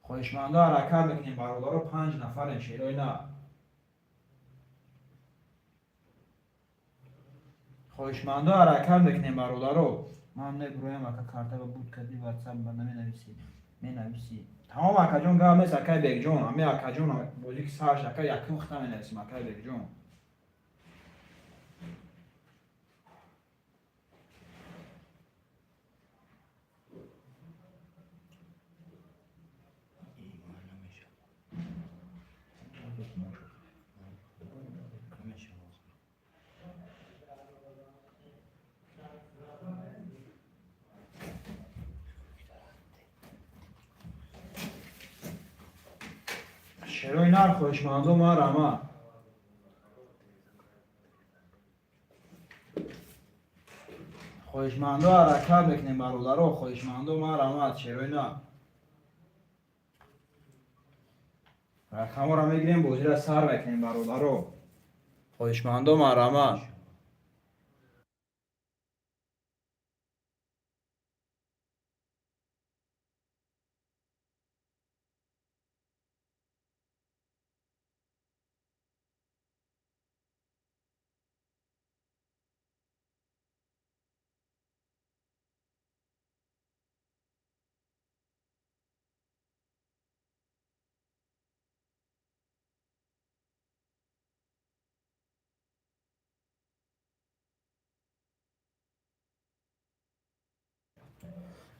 Хоҳишмандо, ҳаракат мекунем, бародаро. Панҷ нафарем, шерои нар. Хоҳишмандо, ҳаракат мекунем, бародаро. Ман мебуроям, ака. Картаба буд кардӣ, ватсап ба наменависӣ, менависӣ. Тамом, акаҷон, гап нест, акай Бекҷон. Ами, акаҷон, бозӣ ки сарш, ака, якум хита менависим, акай Бекҷон. Шерои нар, хоҳишмандо, марҳамат. Хоҳишмандо, ҳаракат мекунем, бародаро. Хоҳишмандо, марҳамат. Шерои нар. Рақамҳоро мегирем, бозиро сар мекунем, бародаро. Хоҳишмандо, марҳамат.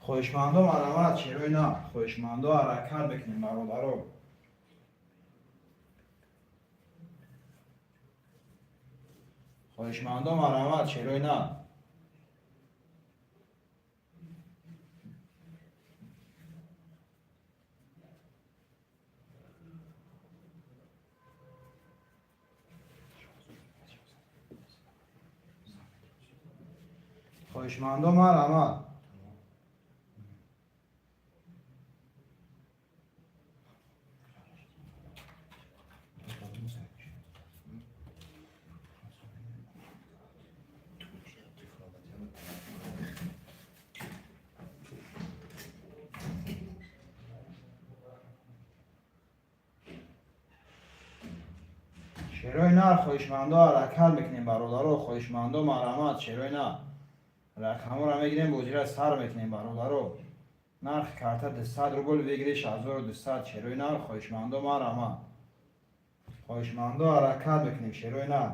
Хоҳишмандо, марҳамат, шерои на. Хоҳишмандо, ҳаракат мекунем, бародаро. Хоҳишмандо, марҳамат, шерои на. Хоҳишмандо, марҳамат. Шерои нар, хоҳишмандо, ҳаракат мекунем, бародаро. Хоҳишмандо, марҳамат, шерои нар. Рақамҳоро мегирем, бозиро сар мекунем, бародаро. Нархи карта 200 рубл, выигрыш 1200. Шерои нар, хоҳишмандо, марҳамат. Хоҳишмандо, ҳаракат мекунем, шерои нар.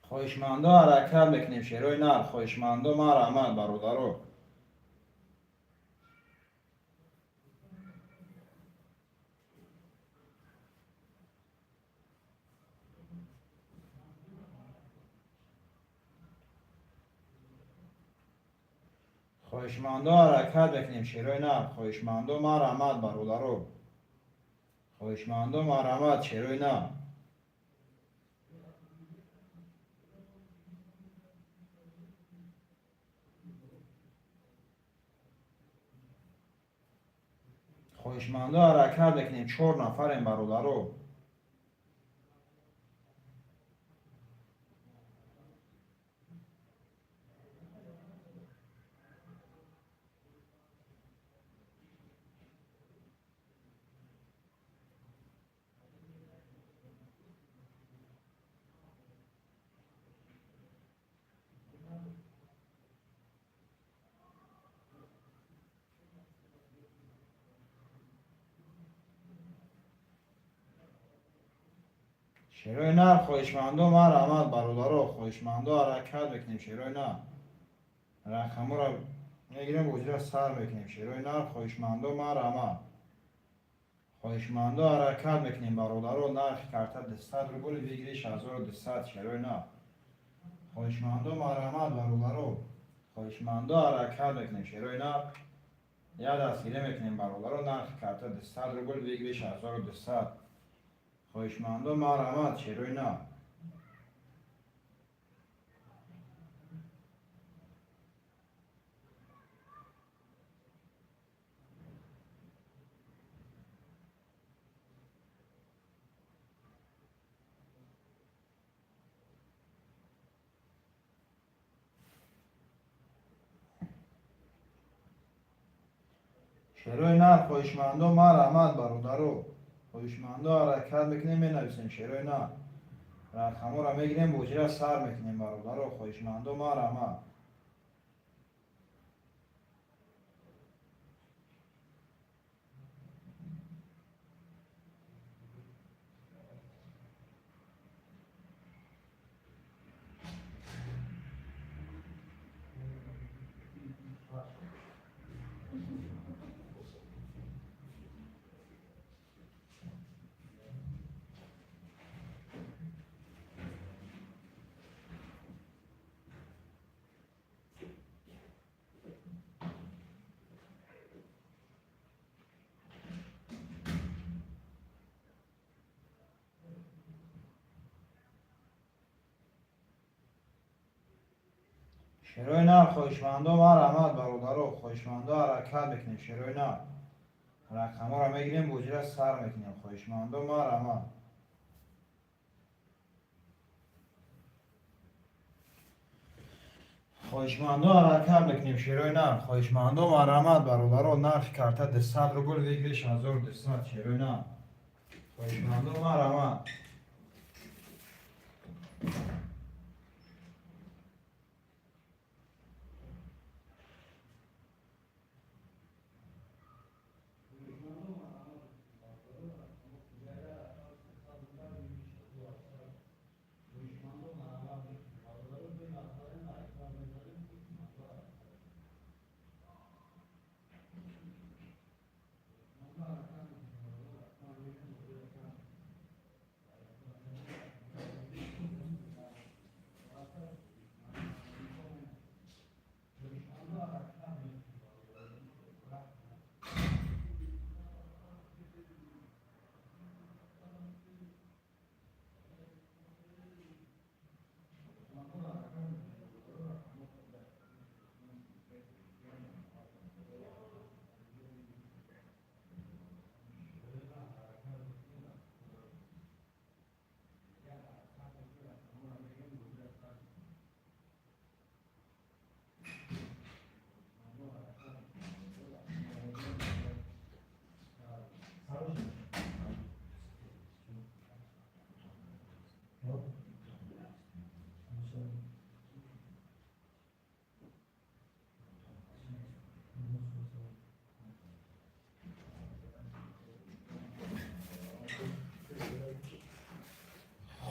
Хоҳишмандо, ҳаракат мекунем, шерои нар. Хоҳишмандо, марҳамат, бародаро. Хоҳишмандо, ҳаракат мекунем, шерои нар. Хоҳишмандо, марҳамат, бародаро. Хоҳишмандо, марҳамат, шерои нар. Хоҳишмандо, ҳаракат мекунем, чор нафарем, бародаро. Шерои нар, хоҳишмандо, марҳамат, бародаро. Хоҳишмандо, ҳаракат мекунем, шерои нар. Рақамҳоро мегирем, бозиро сар мекунем, шерои нар. Хоҳишмандо, марҳамат. Хоҳишмандо, ҳаракат мекунем, бародаро. Нархи карта 200 рубл, выигрыш 1200. Шерои нар. Хоҳишмандо, марҳамат, бародаро. Хоҳишмандо, ҳаракат мекунем, шерои нар. Як дастгирӣ мекунем, бародаро. Нархи карта 200 рубл, выигрыш 1200. Хоҳишмандо, марҳамат, шерои нар. Шерои нар, хоҳишмандо, марҳамат, бародаро. Хоҳишмандо, ҳаракат мекунем, менависем, шерои нар. Рақамҳоро мегирем, бозиро сар мекунем, бародаро. Хоҳишмандо, марҳамат. Шерои нар хоҳишмандо марҳамат бародаро, хоҳишмандо ҳаракат мекунем. Шерои нар рақамҳоро мегирем, бозира сар мекунем. Хоҳишмандо марҳамат. Хоҳишмандо ҳаракат мекунем. Шерои нар хоҳишмандо марҳамат бародаро. Нархи карта 200 рубл, выигрыш 1200. Шерои нар хоҳишмандо марҳамат.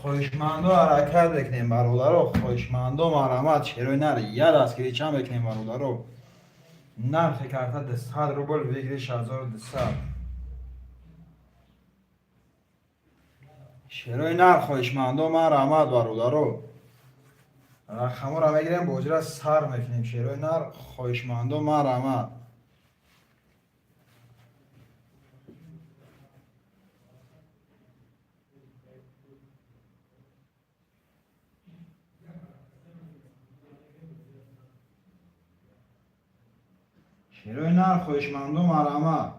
Хоҳишмандо ҳаракат мекунем бародаро, хоҳишмандо марҳамат. Шерои нар як дастгирӣ чанд мекунем бародаро. Нархи карта 200 рубл, выигрыш 1200. Шерои нар хоҳишмандо марҳамат бародаро. Рақамҳоро мегирем, бозира сар мекунем. Шерои нар хоҳишмандо марҳамат. Шерои нар хоҳишмандо марҳамат.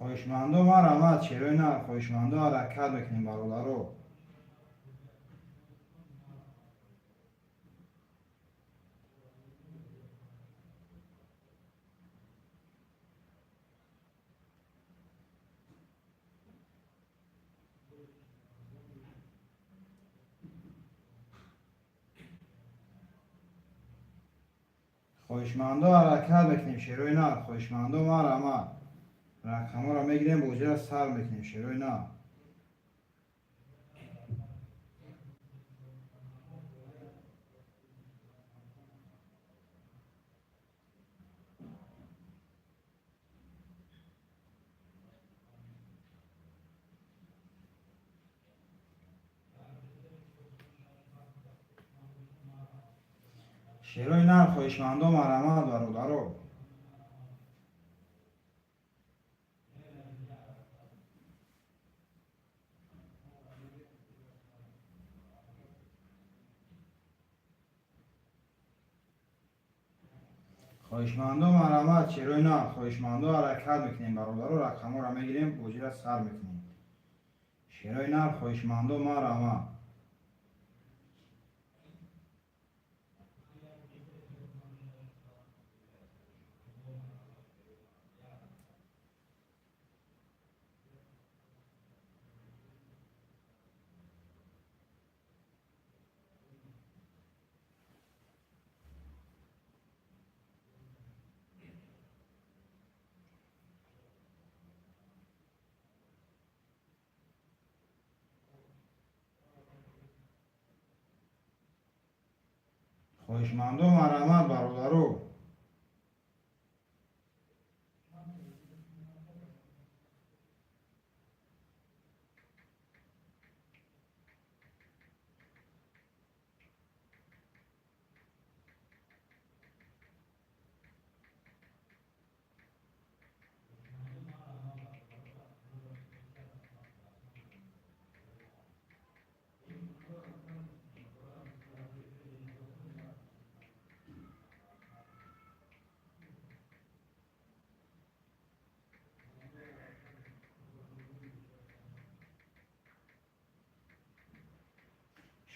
Хоҳишмандо марҳамат. Шерои нар хоҳишмандо ҳаракат мекунем бародаро. Хоҳишмандо ҳаракат мекунем. Шерои нар хоҳишмандо марҳамат. Рақамҳоро мегирем, бозира сар мекунем. Шерои нар. Шерои нар хоҳишмандо марҳамат бародаро. Хоҳишмандо марҳамат. Шерои нар хоҳишмандо ҳаракат мекунем бародаро. Рақамҳоро мегирем, бозира сар мекунем. Шерои нар хоҳишмандо марҳамат. Хоҳишмандо, марҳамат, бародаро.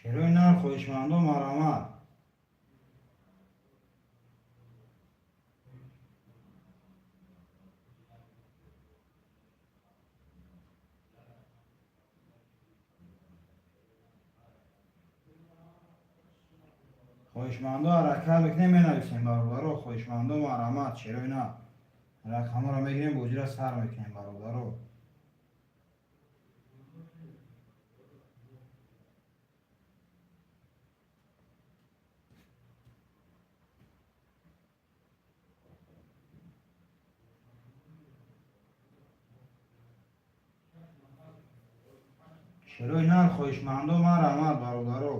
Шерои нар, хоҳишмандо, марҳамат. Хоҳишмандо, ҳаракат мекунем, менависем, бародаро. Хоҳишмандо, марҳамат. Шерои нар, рақамҳоро мегирем, бозиро сар мекунем, бародаро. Шерои нар, хоҳишмандо, марҳамат, бародаро.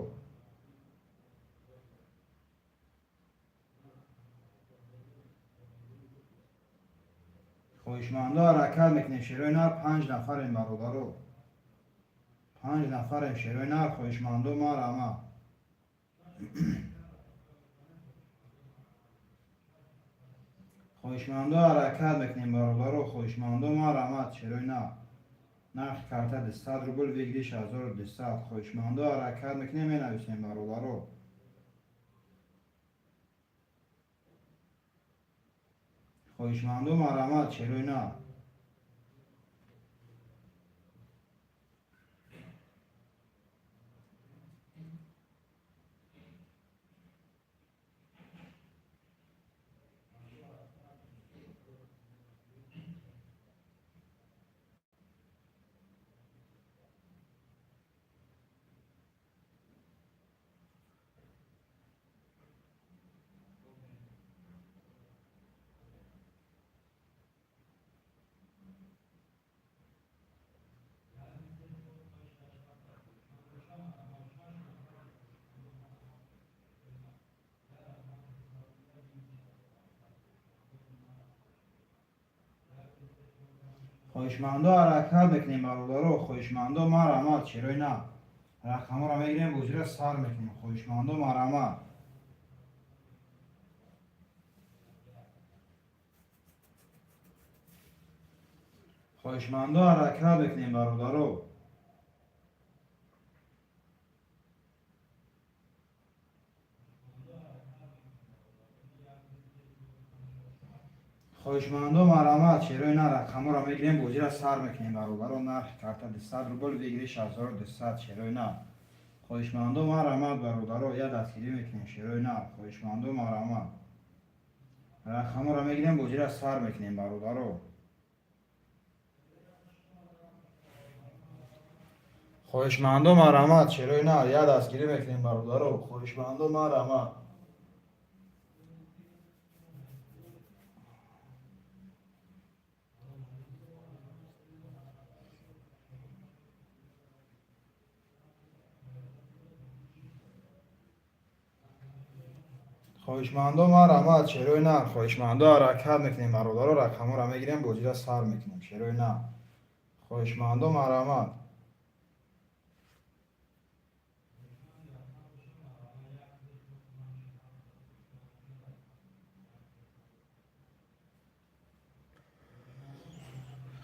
Хоҳишмандо, ҳаракат мекунем. Шерои нар, панҷ нафарем, бародаро, панҷ нафарем. Шерои нар, хоҳишмандо, марҳамат. Хоҳишмандо, ҳаракат мекунем, бародаро. Хоҳишмандо, марҳамат. Шерои нар, нархи карта 200 рубл, выигрыш 1200. Хоҳишмандо, ҳаракат мекунем, менависем, бародаро. Хоҳишмандо, марҳамат. Шерои нар. Хоҳишмандо, ҳаракат мекунем, бародаро. Хоҳишмандо, марҳамат. Шерои нар, рақамҳоро мегирем, бозиро сар мекунем. Хоҳишмандо, марҳамат. Хоҳишмандо, ҳаракат мекунем, бародаро. Хоҳишмандо, марҳамат. Шерои нар, рақамҳоро мегирем, бозиро сар мекунем, бародаро. Нархи карта 200 рубл, выигрыш 1200. Шерои нар, хоҳишмандо, марҳамат, бародаро. Я дастгирӣ мекунем. Шерои нар, хоҳишмандо, марҳамат. Рақамҳоро мегирем, бозиро сар мекунем, бародаро. Хоҳишмандо, марҳамат. Шерои нар, я дастгирӣ мекунем, бародаро. Хоҳишмандо, марҳамат. Хоҳишмандо, марҳамат. Шерои нар, хоҳишмандо, ҳаракат мекунем, бародаро. Рақамҳоро мегирем, бозиро сар мекунем. Шерои нар, хоҳишмандо, марҳамат.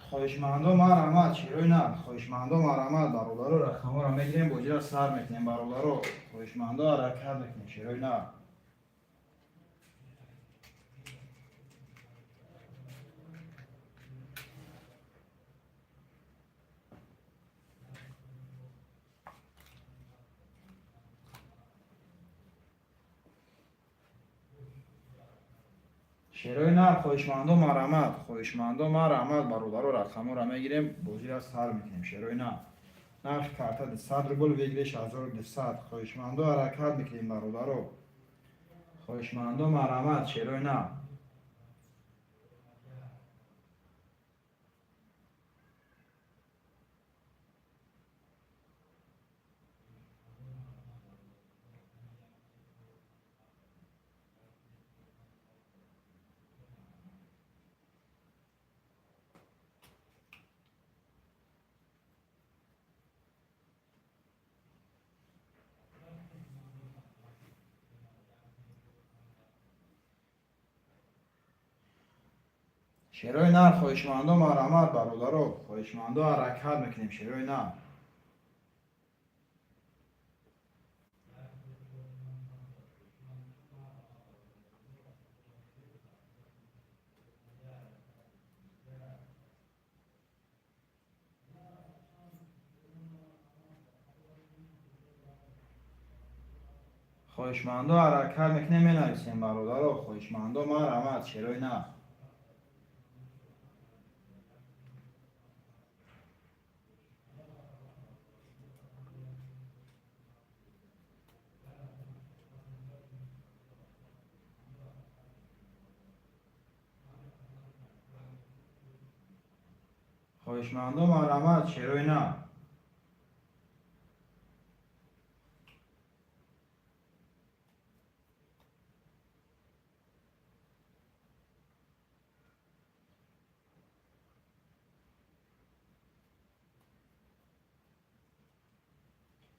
Хоҳишмандо, марҳамат. Шерои нар, хоҳишмандо, марҳамат, бародаро. Рақамҳоро мегирем, бозиро сар мекунем, бародаро. Хоҳишмандо, ҳаракат мекунем. Шерои нар. Шерои нар, хоҳишмандо, марҳамат. Хоҳишмандо, марҳамат, бародаро. Рақамҳоро мегирем, бозиро сар мекунем. Шерои нар, нархи карта 200 рубл, выигрыш 1200. Хоҳишмандо, ҳаракат мекунем, бародаро. Хоҳишмандо марҳамат, шерои нав. Шерои нар хоҳишмандо марҳамат, бародаро, хоҳишмандо ҳаракат мекунем, шерои нар. Хоҳишмандо ҳаракат мекунем, менависем, бародаро, хоҳишмандо марҳамат, шерои нар. Хоҳишмандо марҳамат, шерои нав.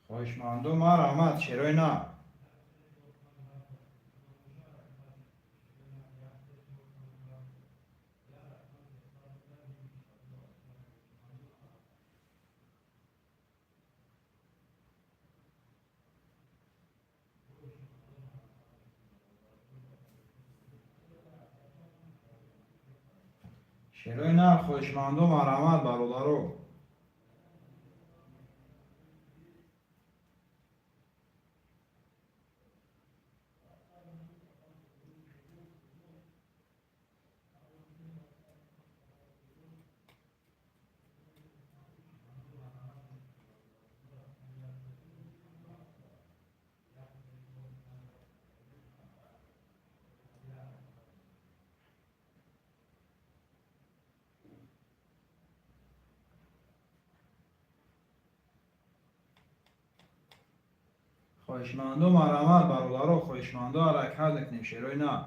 Хоҳишмандо марҳамат, шерои нав. Шерои нар хоҳишмандо марҳамат, бародаро. Хоҳишмандо марҳамат, бародаро, хоҳишмандо ҳаракат мекунем, шерои нав.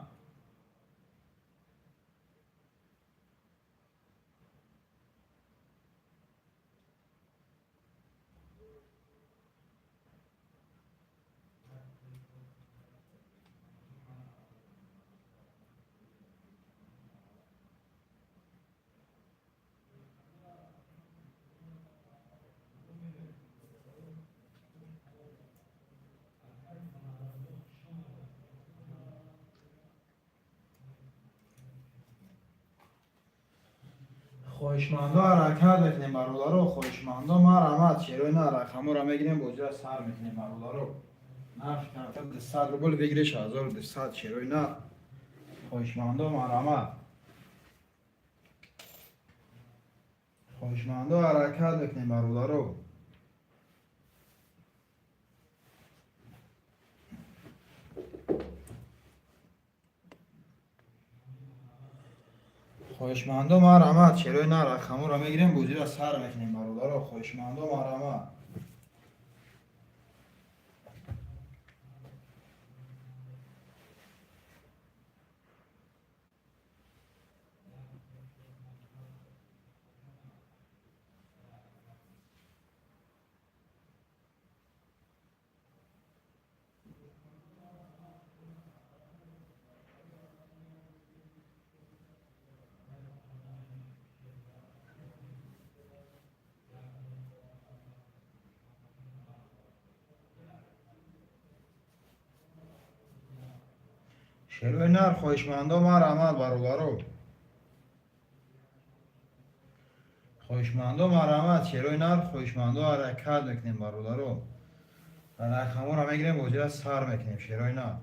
Хоҳишмандо ҳаракат мекунем, бародаро, хоҳишмандо марҳамат, шерои нар рақамҳоро мегирем, бозиро сар мекунем, бародаро. Нархи карта 200 рубл, выигрыш 1200, шерои нар. Хоҳишмандо марҳамат. Хоҳишмандо ҳаракат мекунем, бародаро. Хоҳишмандо марҳамат, шерои нар рақамҳоро мегирем, бозиро сар мекунем, бародаро, хоҳишмандо марҳамат. Шерои нар хоҳишмандо марҳамат, бародаро. Хоҳишмандо марҳамат, шерои нар, хоҳишмандо ҳаракат мекунем, бародаро. Рақамҳоро мегирем, бозиро сар мекунем, шерои нар.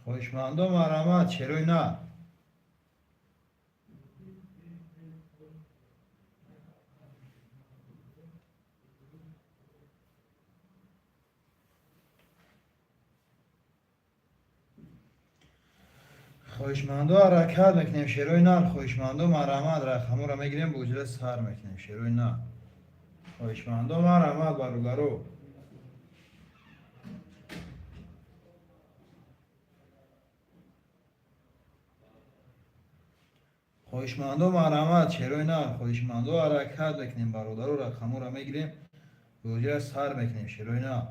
Хоҳишмандо, марҳамат, шерои нар. Хоҳишмандо, ҳаракат мекунем, шерои нар. Хоҳишмандо, марҳамат, рақамҳоро мегирем, бозира сар мекунем, шерои нар. Хоҳишмандо, марҳамат, бародаро. Хоҳишмандо, марҳамат, шерои нар. Хоҳишмандо, ҳаракат мекунем, бародаро, рақамҳоро мегирем, бозира сар мекунем, шерои нар.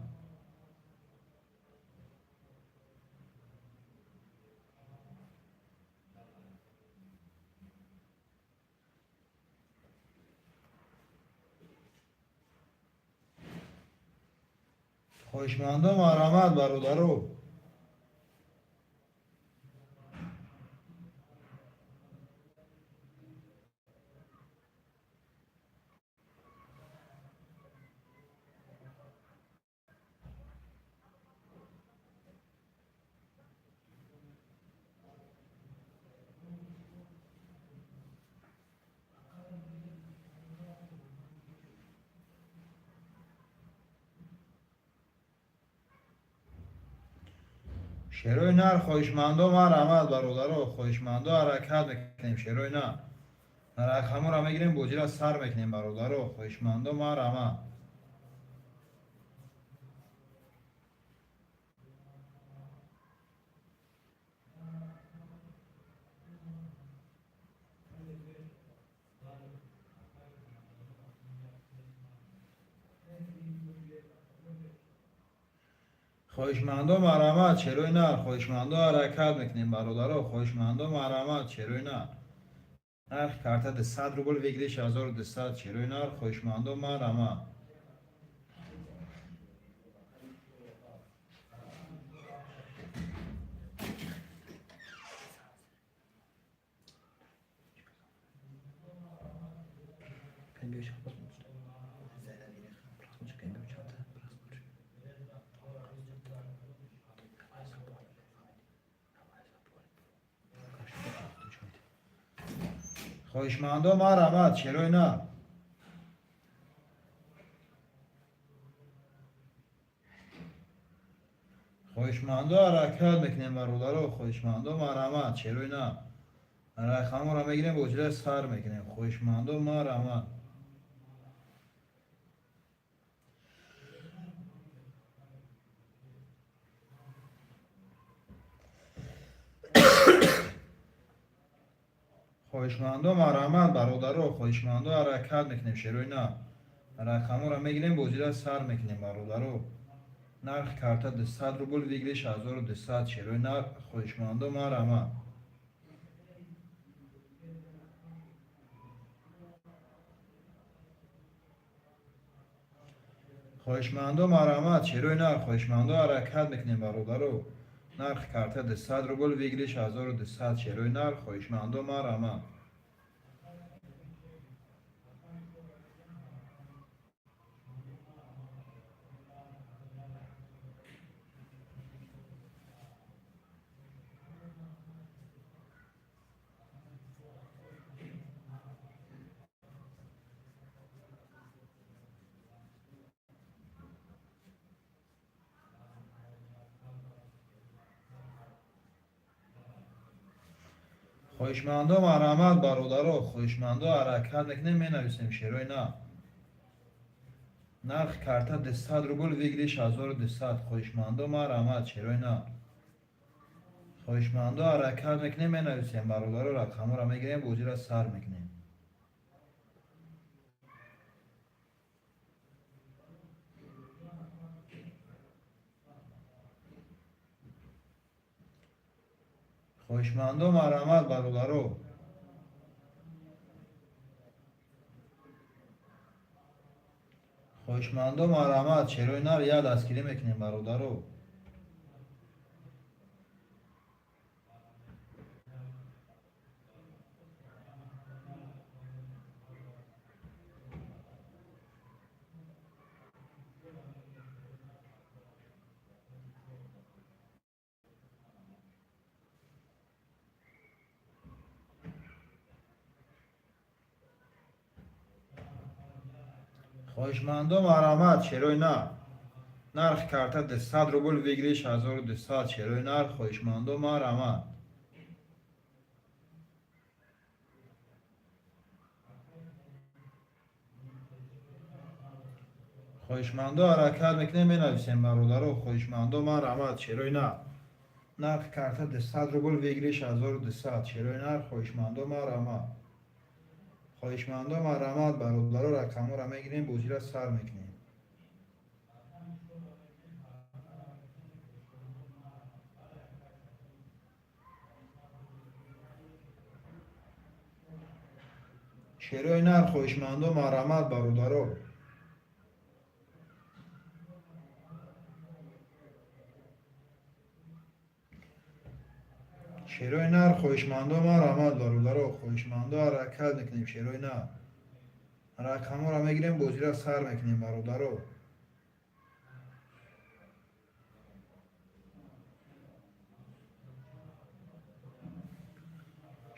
Хоҳишмандо, марҳамат, бародаро. Шерои нар, хоҳишмандо, марҳамат, бародаро. Хоҳишмандо, ҳаракат мекунем, шерои нар. Рақамҳоро мегирем, бозира сар мекунем, бародаро. Хоҳишмандо, марҳамат. Хоҳишмандо, марҳамат, шерои нар. Хоҳишмандо, ҳаракат мекунем, бародаро. Хоҳишмандо, марҳамат, шерои нар. Нархи карта 200 рубл, выигрыш 1200, шерои нар. Хоҳишмандо, марҳамат. Хоҳишмандо, марҳамат, шерои нар. Хоҳишмандо, ҳаракат мекунем, бародаро. Хоҳишмандо, марҳамат, шерои нар. Рақамҳоро мегирем, бозира сар мекунем. Хоҳишмандо, марҳамат. Хоҳишмандо, марҳамат, бародаро. Хоҳишмандо, ҳаракат мекунем, шерои нар. Рақамҳоро мегирем, бозира сар мекунем, бародаро. Нархи карта 200 рубл, выигрыш 1200, шерои нар. Хоҳишмандо, марҳамат. Хоҳишмандо, марҳамат, шерои нар. Хоҳишмандо, ҳаракат мекунем, бародаро. Нархи карта 200 рубл, выигрыш 1200, шерои нар. Хоҳишмандо, марҳамат. Хоҳишмандо, марҳамат, бародаро. Хоҳишмандо, ҳаракат мекунем, менависем, шерои нар. Нархи карта 200 рубл, выигрыш 1200. Хоҳишмандо, марҳамат, шерои нар. Хоҳишмандо, ҳаракат мекунем, менависем, бародаро. Рақамҳоро мегирем, бозира сар мекунем. Хоҳишмандо, марҳамат, бародаро. Хоҳишмандо, марҳамат, шерои нар як дастгирӣ мекунем, бародаро. Хоҳишмандо, марҳамат, шерои нар. Нархи карта 200 рубл, выигрыш 1200. Шерои нар, хоҳишмандо, марҳамат. Хоҳишмандо, ҳаракат мекунем, менависем, бародаро. Хоҳишмандо, марҳамат, шерои нар. Нархи карта 200 рубл, выигрыш 1200. Шерои нар, хоҳишмандо, марҳамат. Хоҳишмандо, марҳамат, бародаро, рақамҳоро мегирем, бозиро сар мекунем. Шерои нар, хоҳишмандо, марҳамат, бародаро. Шерои нар, хоҳишмандо, марҳамат, бародаро. Хоҳишмандо, ҳаракат мекунем, шерои нар. Рақамҳоро мегирем, бозиро сар мекунем, бародаро.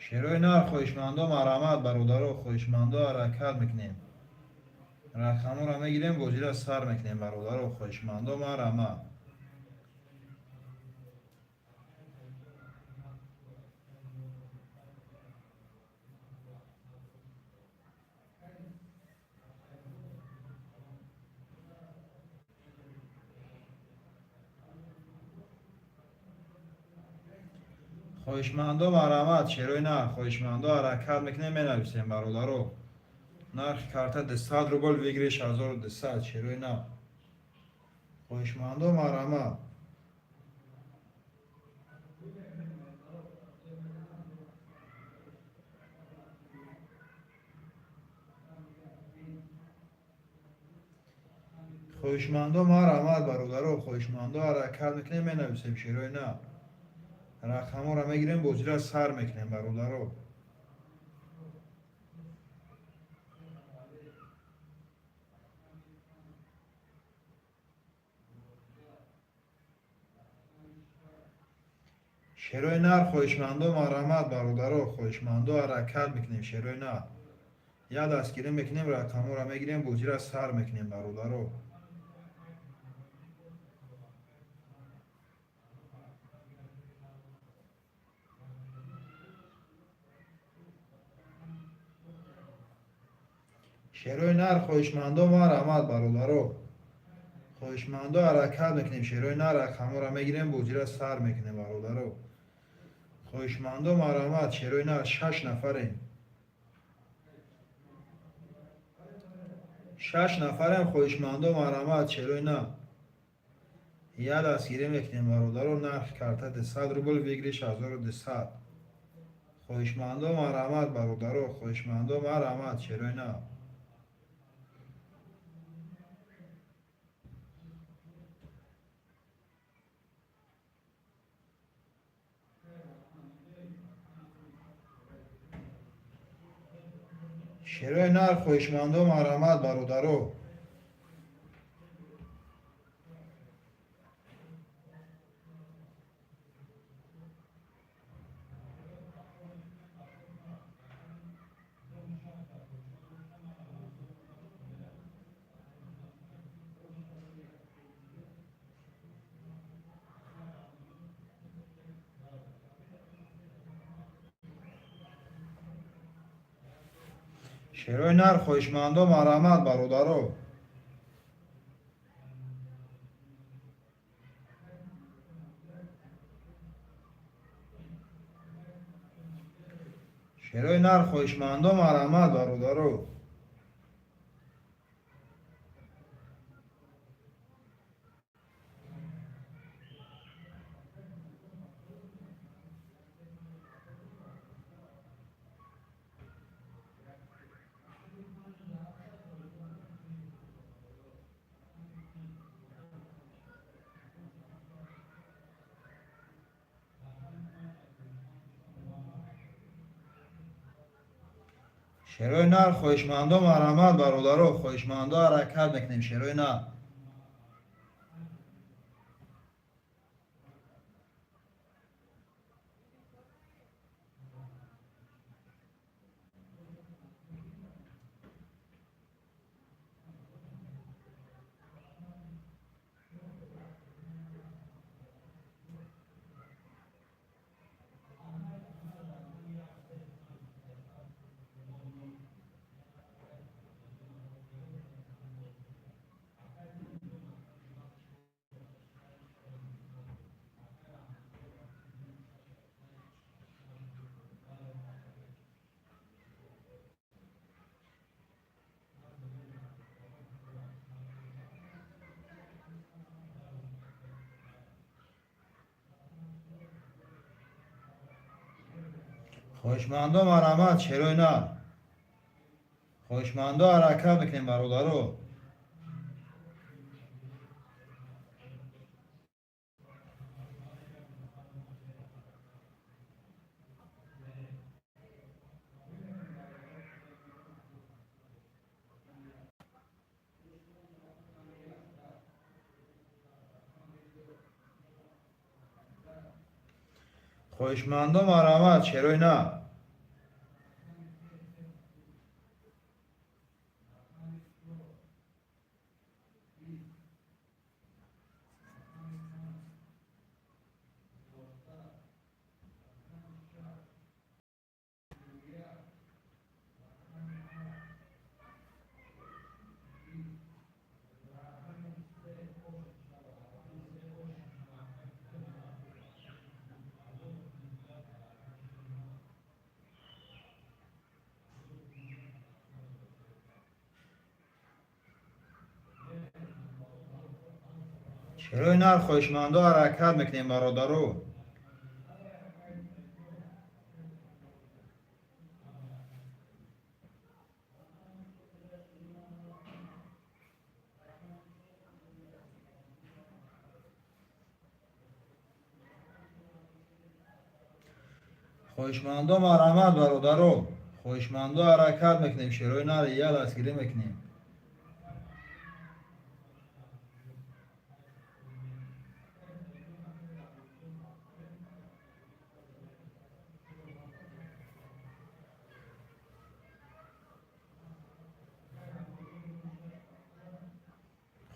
Шерои нар, хоҳишмандо, марҳамат, бародаро. Хоҳишмандо, ҳаракат мекунем, рақамҳоро мегирем, бозиро сар мекунем, бародаро. Хоҳишмандо, марҳамат. Хоҳишмандо, марҳамат, шерои нар. Хоҳишмандо, ҳаракат мекунем, менависем, бародаро. Нархи карта 200 рубл, выигрыш 1200. Шерои нар, хоҳишмандо, марҳамат. Хоҳишмандо, марҳамат, бародаро. Хоҳишмандо, ҳаракат мекунем, менависем, шерои нар. Рақамҳоро мегирем, бозиро сар мекунем, бародаро. Шерои нар, хоҳишмандо, марҳамат, бародаро. Хоҳишмандо, ҳаракат мекунем, шерои нар. Як дастгирӣ мекунем, рақамҳоро мегирем, бозиро сар мекунем, бародаро. Шерои нар, хоҳишмандо, марҳамат, бародаро. Хоҳишмандо, ҳаракат мекунем, шерои нар. Рақамҳоро мегирем, бозиро сар мекунем, бародаро. Хоҳишмандо, марҳамат, шерои нар. Шаш нафарем, шаш нафарем. Хоҳишмандо, марҳамат, шерои нар. Як дастгирӣ мекунем, бародаро. Нархи карта 200 рубл, выигрыш 1200. Хоҳишмандо, марҳамат, бародаро. Хоҳишмандо, марҳамат, шерои нар. Шерои нар, хоҳишмандо, марҳамат, бародаро. Шерои нар, хоҳишмандо, марҳамат, бародаро. Шерои нар, хоҳишмандо, марҳамат, бародаро. Шерои нар, хоҳишмандо, марҳамат, бародаро. Хоҳишмандо, ҳаракат мекунем, шерои нар. Хоҳишмандо, марҳамат, шерои нар. Хоҳишмандо, ҳаракат мекунем, бародаро. Хоҳишмандо, марҳамат, шерои нар. Шерои нар, хоҳишмандо, ҳаракат мекунем, бародаро. Хоҳишмандо, марҳамат, бародаро. Хоҳишмандо, ҳаракат мекунем, шерои нар я дастгирӣ мекунем.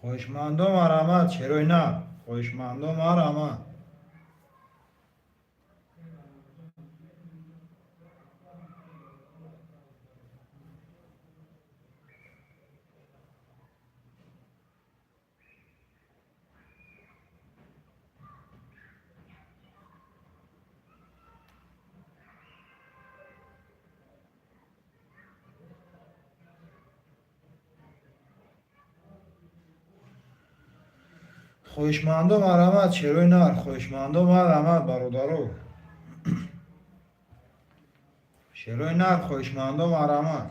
Хоҳишмандо, марҳамат, шерои нар. Хоҳишмандо, марҳамат. Хоҳишмандо, марҳамат, шерои нар. Хоҳишмандо, марҳамат, бародаро. Шерои нар, хоҳишмандо, марҳамат.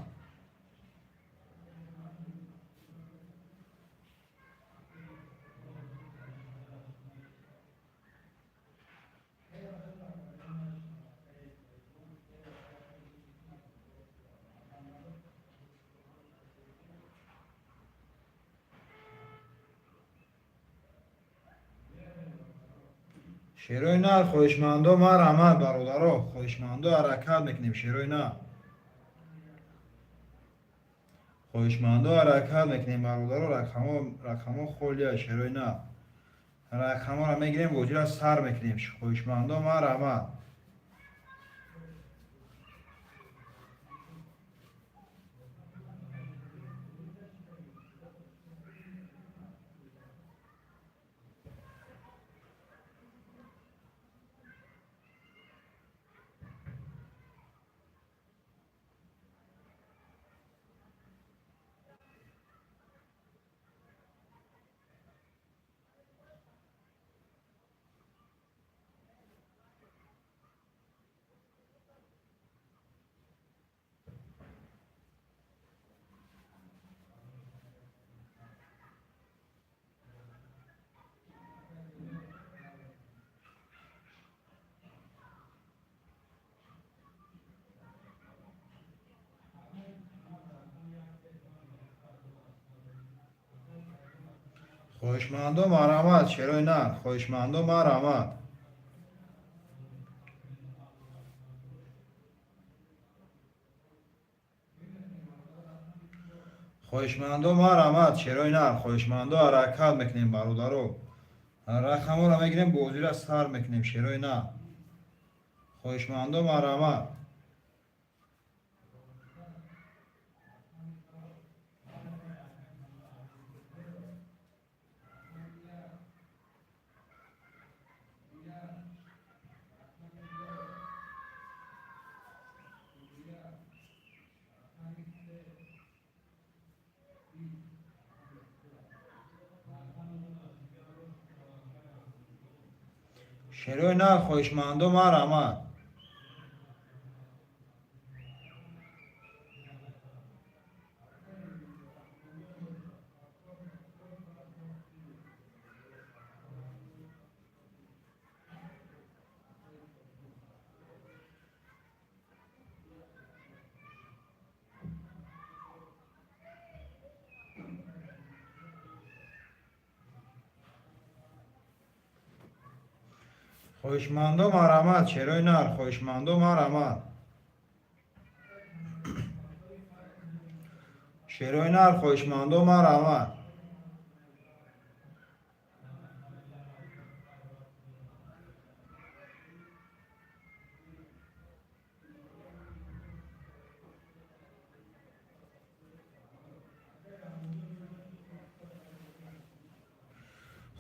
Шерои нар, хоҳишмандо, марҳамат, бародаро. Хоҳишмандо, ҳаракат мекунем, шерои нар. Хоҳишмандо, ҳаракат мекунем, бародаро. Рақамҳо холия, шерои нар. Рақамҳоро мегирем, бозиро сар мекунем. Хоҳишмандо, марҳамат. Хоҳишмандо, марҳамат, шерои нар. Хоҳишмандо, марҳамат. Хоҳишмандо, марҳамат, шерои нар. Хоҳишмандо, ҳаракат мекунем, бародаро. Рақамҳоро мегирем, бозиро сар мекунем, шерои нар. Хоҳишмандо, марҳамат. Шерои нар, хоҳишмандо, марҳамат. Хоҳишмандо, марҳамат, шерои нар. Хоҳишмандо, марҳамат, шерои нар. Хоҳишмандо, марҳамат.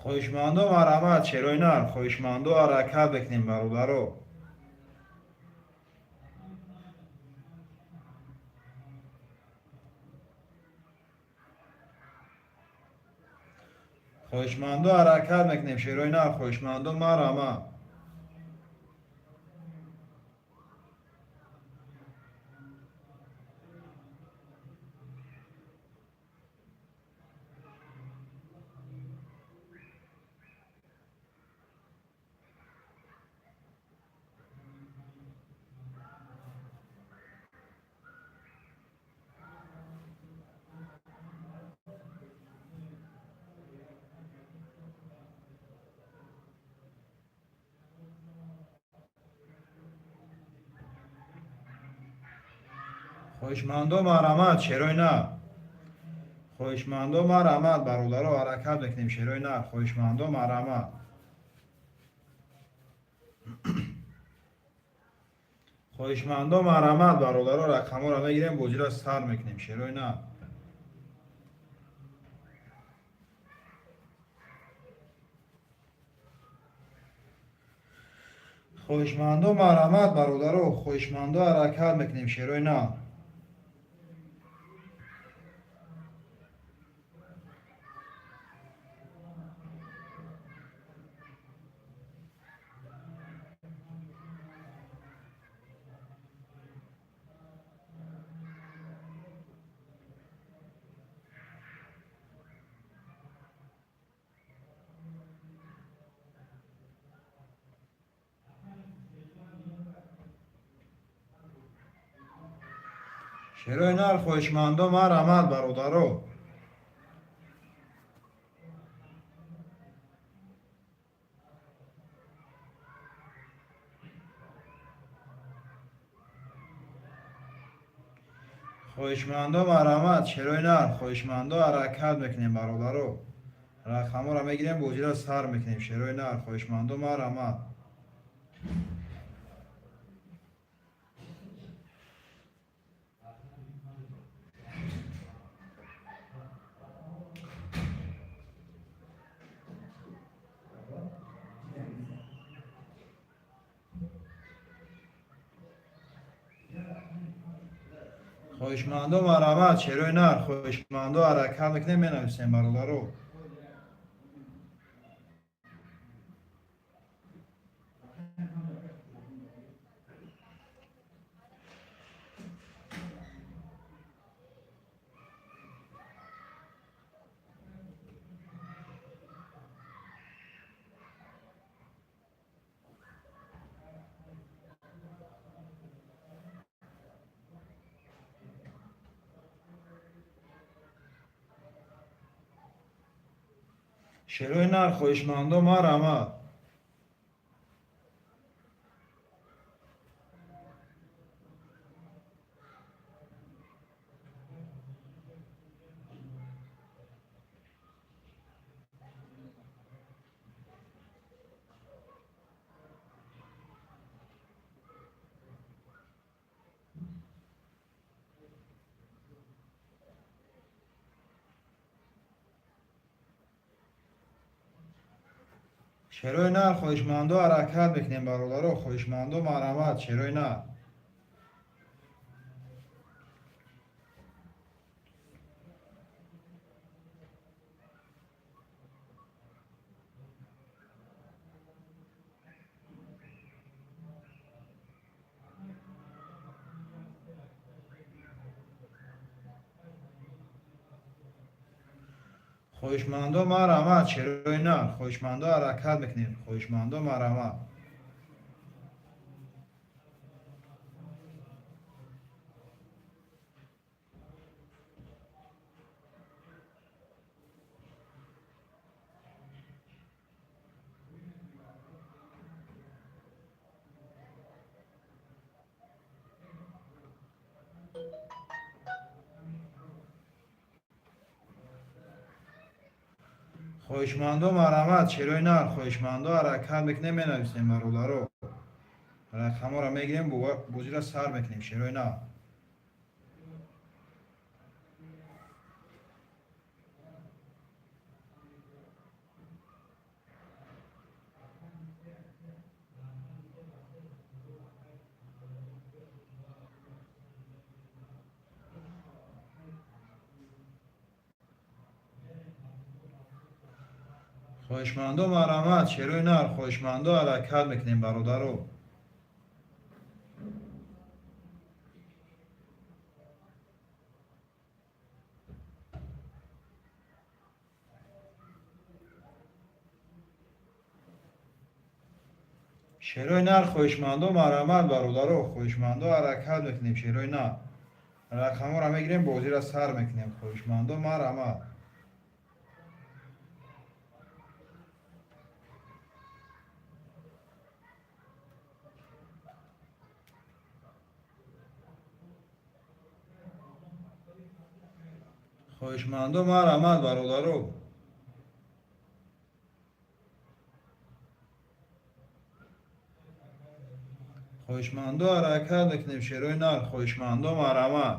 Хоҳишмандо, марҳамат, шерои нар. Хоҳишмандо, ҳаракат бикунем, бародаро. Хоҳишмандо, ҳаракат мекунем, шерои нар. Хоҳишмандо, марҳамат. Хоҳишмандо, марҳамат, шерои нар. Хоҳишмандо, марҳамат, бародаро, ҳаракат мекунем, шерои нар. Хоҳишмандо, марҳамат. Хоҳишмандо, марҳамат, бародаро, рақамҳоро мегирем, бозиро сар мекунем, шерои нар. Хоҳишмандо, марҳамат, бародаро. Хоҳишмандо, ҳаракат мекунем, шерои нар. Шерои нар, хоҳишмандо, марҳамат, бародаро. Хоҳишмандо, марҳамат, шерои нар. Хоҳишмандо, ҳаракат мекунем, бародаро. Рақамҳоро мегирем, бозиро сар мекунем, шерои нар. Хоҳишмандо, марҳамат. Хоҳишмандо, марҳамат, шерои нар. Хоҳишмандо, ҳаракат мекунем, менависем, бародаро. Шерои нар, хоҳишмандо, марҳамат. Шерои нар, хоҳишмандо, ҳаракат мекунем, бародаро. Хоҳишмандо, марҳамат, шерои нар. Хоҳишмандо, марҳамат, шерои нар. Хоҳишмандо, ҳаракат мекунем. Хоҳишмандо, марҳамат. Хоҳишмандо, марҳамат, шерои нар. Хоҳишмандо, ҳаракат мекунем, менависем, бародаро. Рақамҳоро мегирем, бозиро сар мекунем, шерои нар. Хоҳишмандо, марҳамат, шерои нар. Хоҳишмандо, ҳаракат мекунем, бародаро. Шерои нар, хоҳишмандо, марҳамат, бародаро. Хоҳишмандо, ҳаракат мекунем, шерои нар. Рақамҳоро мегирем, бозиро сар мекунем. Хоҳишмандо, марҳамат. Хоҳишмандо, марҳамат, бародаро. Хоҳишмандо, ҳаракат мекунем, шерои нар. Хоҳишмандо, марҳамат.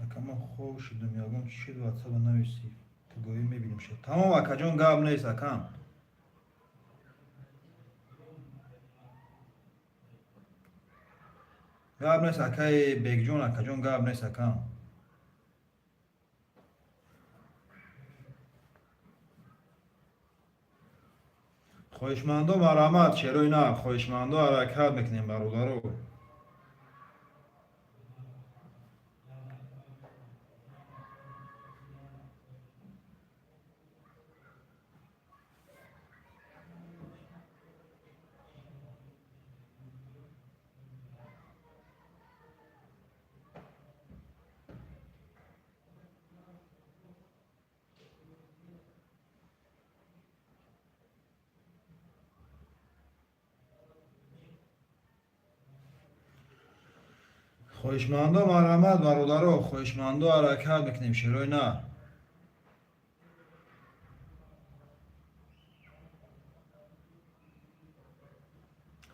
Ака, ман хоб шудам, ягон чӣ шуд, ватсапа нависӣ, пугоҳӣ мебинем шуд. Тамом, акаҷон, гап нест, акам. Гап нест, акаи Бекҷон, акаҷон, гап нест, акам. Хоҳишмандо, марҳамат, шерои нар. Хоҳишмандо, ҳаракат мекунем, бародаро. Хоҳишмандо, марҳамат, бародаро. Хоҳишмандо, ҳаракат мекунем, шерои нар.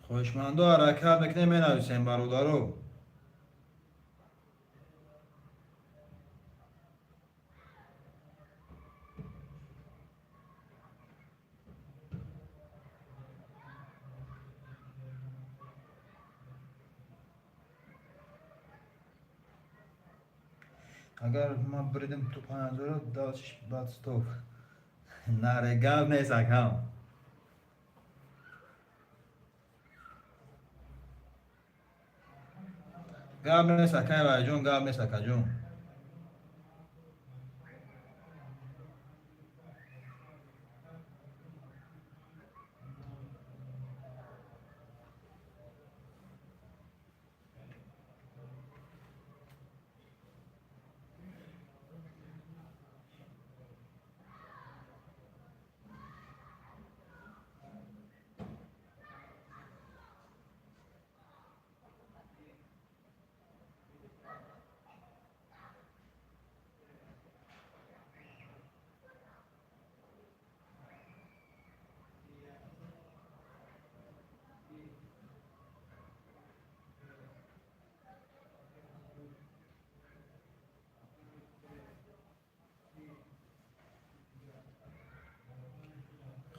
Хоҳишмандо, ҳаракат мекунем, менависем, бародаро. Агар ман биридим ту 5000-ро, баъд стоп. Наре, гап нест, акам. Гап нест, акай Валиҷон, гап нест, акаҷон.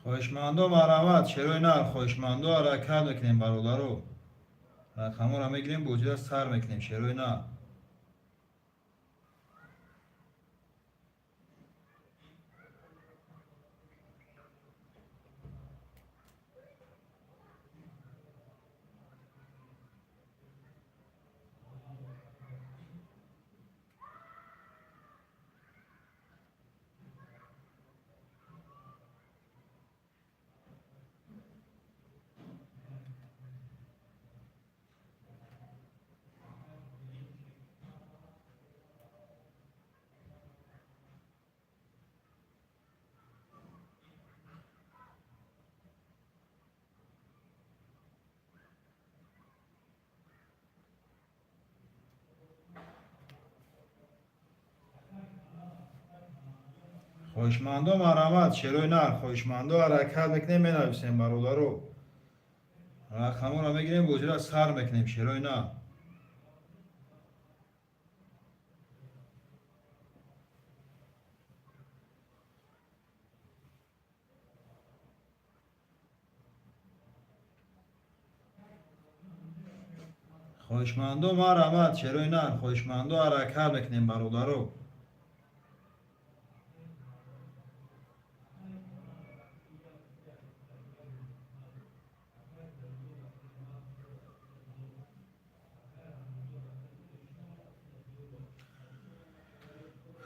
Хоҳишмандо, марҳамат, шерои нар. Хоҳишмандо, ҳаракат мекунем, бародаро. Рақамҳоро мегирем, бозиро сар мекунем, шерои нар. Хоҳишмандо, марҳамат, шерои нар. Хоҳишмандо, ҳаракат мекунем, менависем, бародаро. Рақаморо мегирем, бозиро сар мекунем, шерои нар. Хоҳишмандо, марҳамат, шерои нар. Хоҳишмандо, ҳаракат мекунем, бародаро.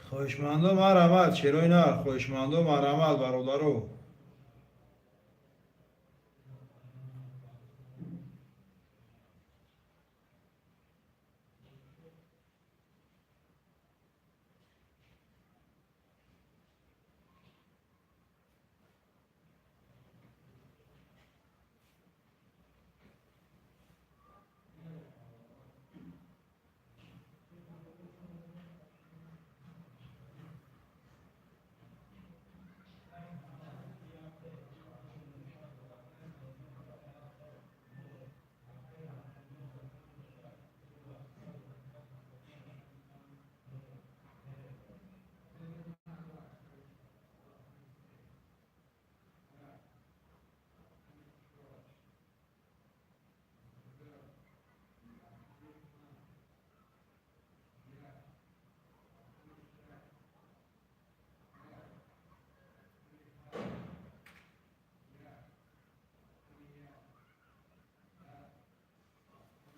Хоҳишмандо, марҳамат, шерои нар. Хоҳишмандо, марҳамат, бародаро.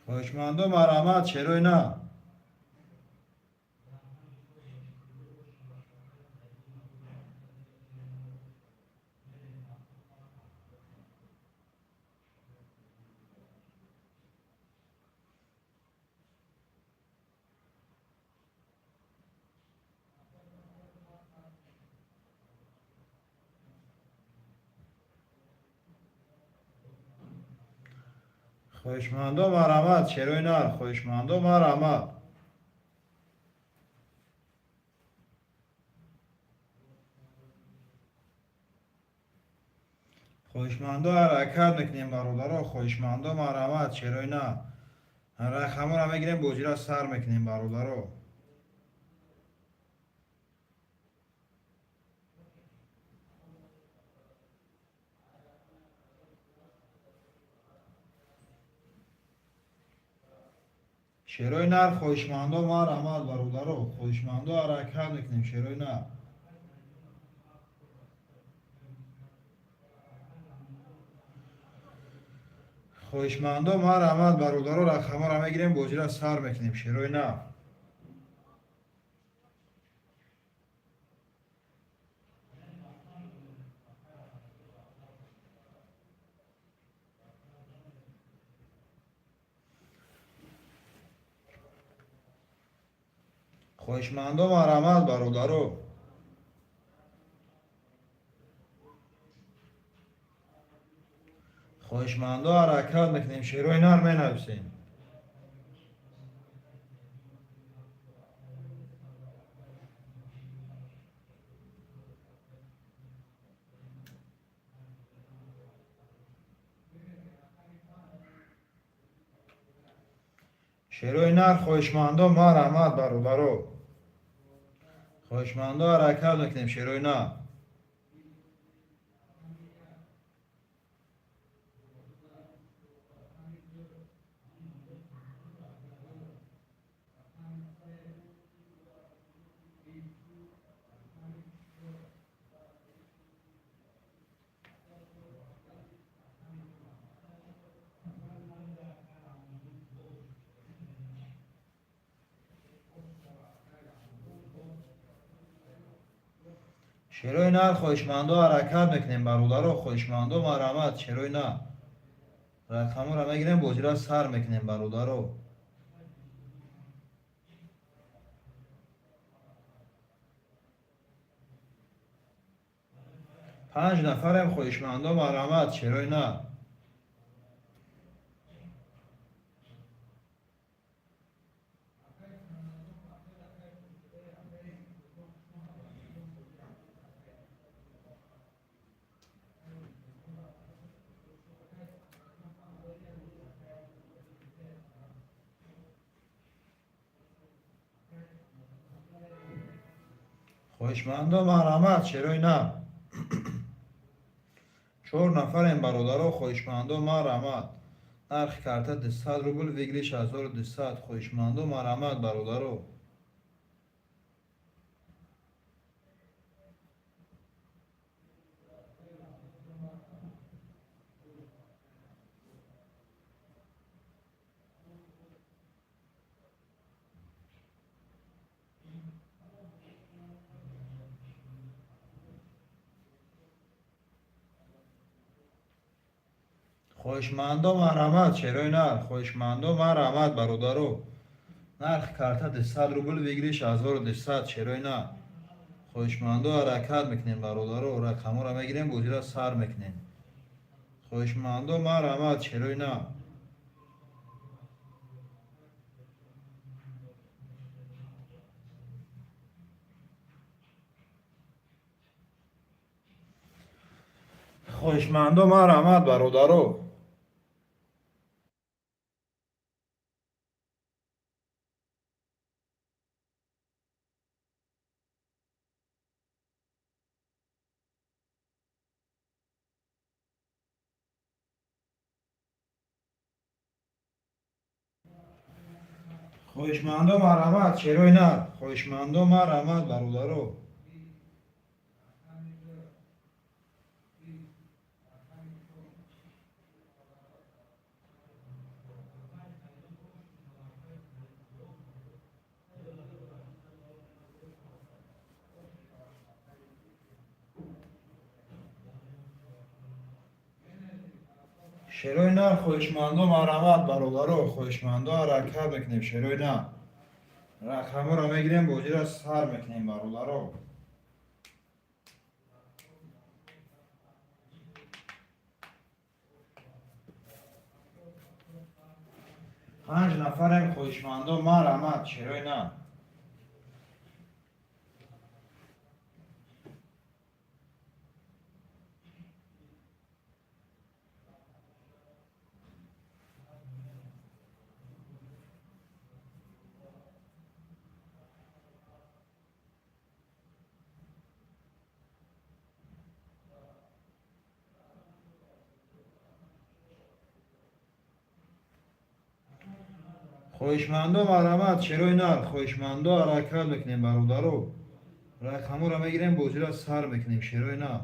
Хоҳишмандо, марҳамат, шерои нар. Хоҳишмандо, марҳамат, шерои нар. Хоҳишмандо, марҳамат. Хоҳишмандо, ҳаракат мекунем, бародаро. Хоҳишмандо, марҳамат, шерои нар. Рақаморо мегирем, бозиро сар мекунем, бародаро. Шерои нар, хоҳишмандо, марҳамат, бародаро. Хоҳишмандо, ҳаракат мекунем, шерои нар. Хоҳишмандо, марҳамат, бародаро. Рақаморо мегирем, бозиро сар мекунем, шерои нар. Хоҳишмандо, марҳамат, бародаро. Хоҳишмандо, ҳаракат мекунем, шерои нар менависем. Шерои нар, хоҳишмандо, марҳамат, бародаро. Хоҳишмандо, ҳаракат мекунем, шерои нар. Шерои нар, хоҳишмандо, ҳаракат мекунем, бародаро. Хоҳишмандо, марҳамат, шерои нар. Рақаморо мегирем, бозиро сар мекунем, бародаро. Панҷ нафарем, хоҳишмандо, марҳамат, шерои нар. Хоҳишмандо, марҳамат, шерои нар. Чор нафарем, бародаро, хоҳишмандо, марҳамат. Нархи карта 200 рубл, выигрыш 1200. Хоҳишмандо, марҳамат, бародаро. Хоҳишмандо, марҳамат, шерои нар. Хоҳишмандо, марҳамат, бародаро. Нархи карта 200 рубл, выигрыш 1200, шерои нар. Хоҳишмандо, ҳаракат мекунем, бародаро, рақамҳоро мегирем, бозиро сар мекунем. Хоҳишмандо, марҳамат, шерои нар. Хоҳишмандо, марҳамат, бародаро. Хоҳишмандо, марҳамат, шерои нар. Хоҳишмандо, марҳамат, бародаро. Шерои нар, хоҳишмандо, марҳамат, бародаро. Хоҳишмандо, ҳаракат мекунем, шерои нар. Рақамҳоро мегирем, бозиро сар мекунем, бародаро. Панҷ нафарем, хоҳишмандо, марҳамат, шерои нар. Хоҳишмандо, марҳамат, шерои нар. Хоҳишмандо, ҳаракат мекунем, бародаро. Рақамҳоро мегирем, бозиро сар мекунем, шерои нар.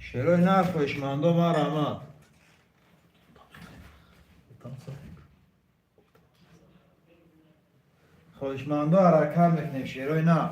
Шерои нар, хоҳишмандо, марҳамат. Хоҳишмандо, ҳаракат мекунем, шерои нар.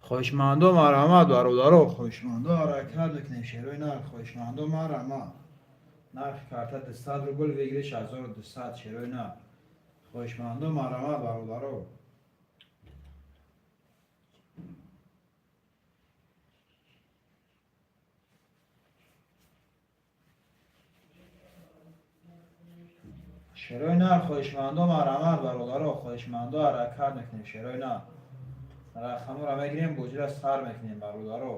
Хоҳишмандо, марҳамат, бародаро, хоҳишмандо, ҳаракат мекунем, шерои нар. Хоҳишмандо, марҳамат. Нархи карта 200 рубл, выигрыш 1200, шерои нар. Хоҳишмандо, марҳамат, бародаро. Шерои нар, хоҳишмандо, марҳамат, бародаро, хоҳишмандо, ҳаракат мекунем, шерои нар. Рақаморо мегирем, бозиро сар мекунем, бародаро.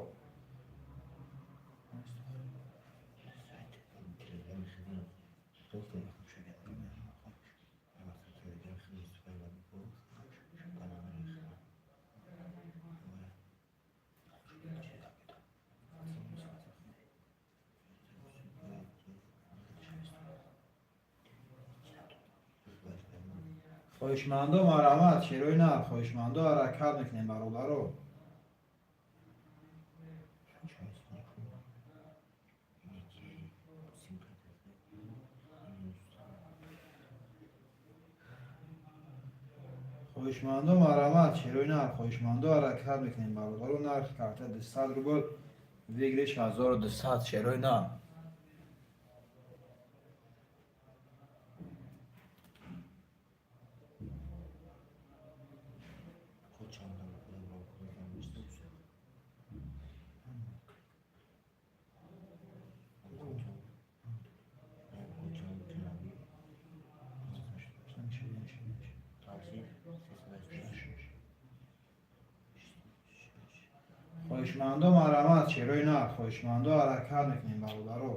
Хоҳишмандо, марҳамат, шерои нар. Хоҳишмандо, ҳаракат мекунем, бародаро. Хоҳишмандо, марҳамат, шерои нар. Хоҳишмандо, ҳаракат мекунем, бародаро. Нархи карта 200 рубл, выигрыш 1200, шерои нар. Хоҳишмандо, марҳамат, шерои нар. Хоҳишмандо, ҳаракат мекунем, бародаро.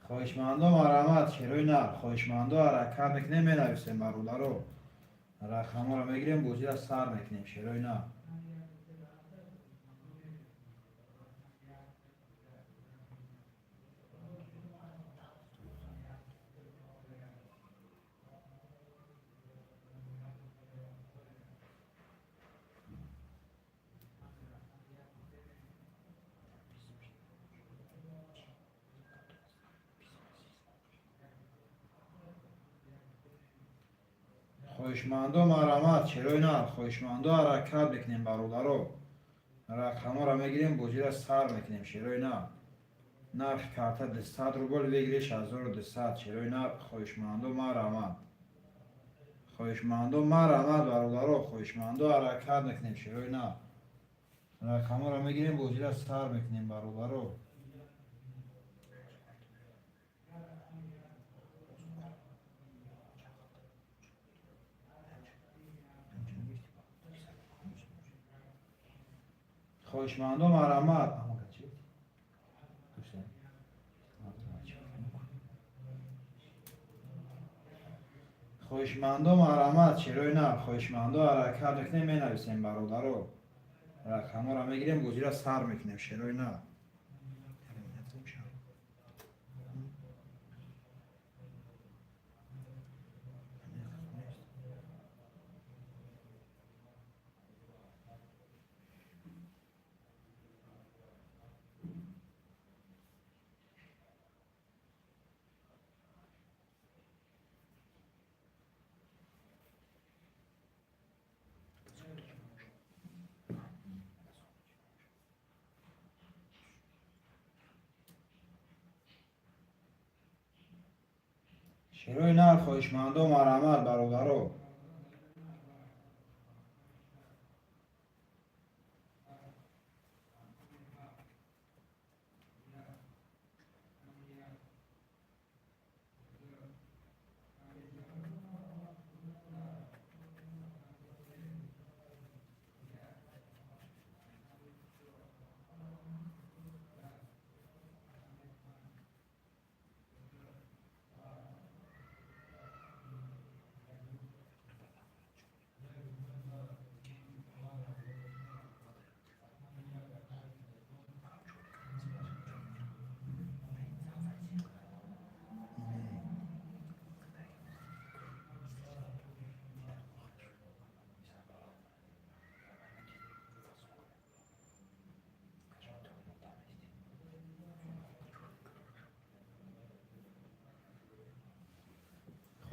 Хоҳишмандо, марҳамат, шерои нар. Хоҳишмандо, ҳаракат мекунем, менависем, бародаро. Рақамҳоро мегирем, бозиро сар мекунем, шерои нар. Хоҳишмандо, марҳамат, шерои нар. Хоҳишмандо, ҳаракат мекунем, бародаро. Рақамҳоро мегирем, бозиро сар мекунем, шерои нар. Нархи карта 200 рубл, выигрыш 1200, шерои нар. Хоҳишмандо, марҳамат. Хоҳишмандо, марҳамат, бародаро. Хоҳишмандо, ҳаракат мекунем, шерои нар. Рақамҳоро мегирем, бозиро сар мекунем, бародаро. Хоҳишмандо, марҳамат. Хоҳишмандо, марҳамат, шерои нар. Хоҳишмандо, ҳаракат мекунем, менависем, бародаро. Рақамҳоро мегирем, бозиро сар мекунем, шерои нар. Шерои нар, хоҳишмандо, марҳамат, бародаро.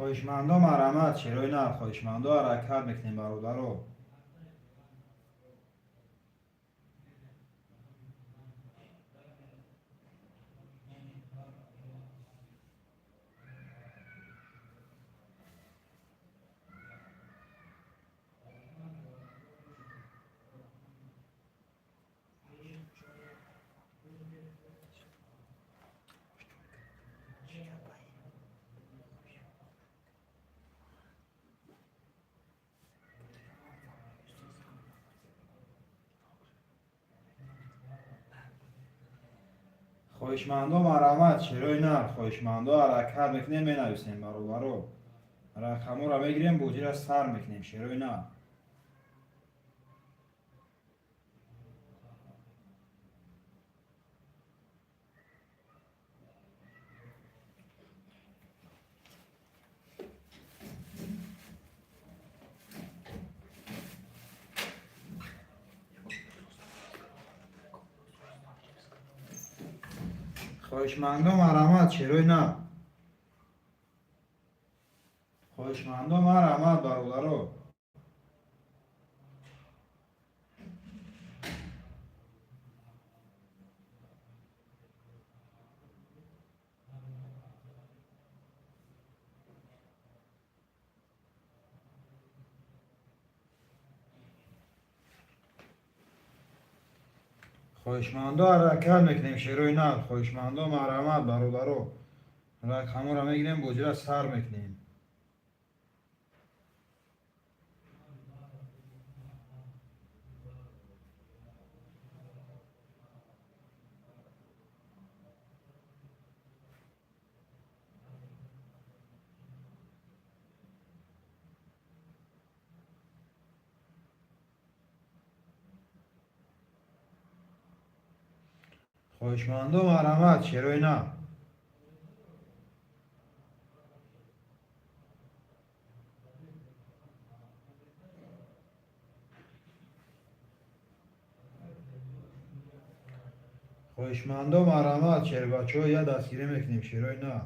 Хоҳишмандо, марҳамат, шерои нар. Хоҳишмандо, ҳаракат мекунем, бародаро. Хоҳишмандо, марҳамат, шерои нар. Хоҳишмандо, ҳаракат мекунем, менависем, бародаро. Рақамҳоро мегирем, бозиро сар мекунем, шерои нар. Хоҳишмандо, марҳамат, шерои нар. Хоҳишмандо, марҳамат, бародаро. Хоҳишмандо, ҳаракат мекунем, шерои нар. Хоҳишмандо, марҳамат, бародаро. Рақамҳоро мегирем, бозиро сар мекунем. Хоҳишмандо, марҳамат, шерои нар. Хоҳишмандо, марҳамат, шербачаҳо, я дастгирӣ мекунем, шерои нар.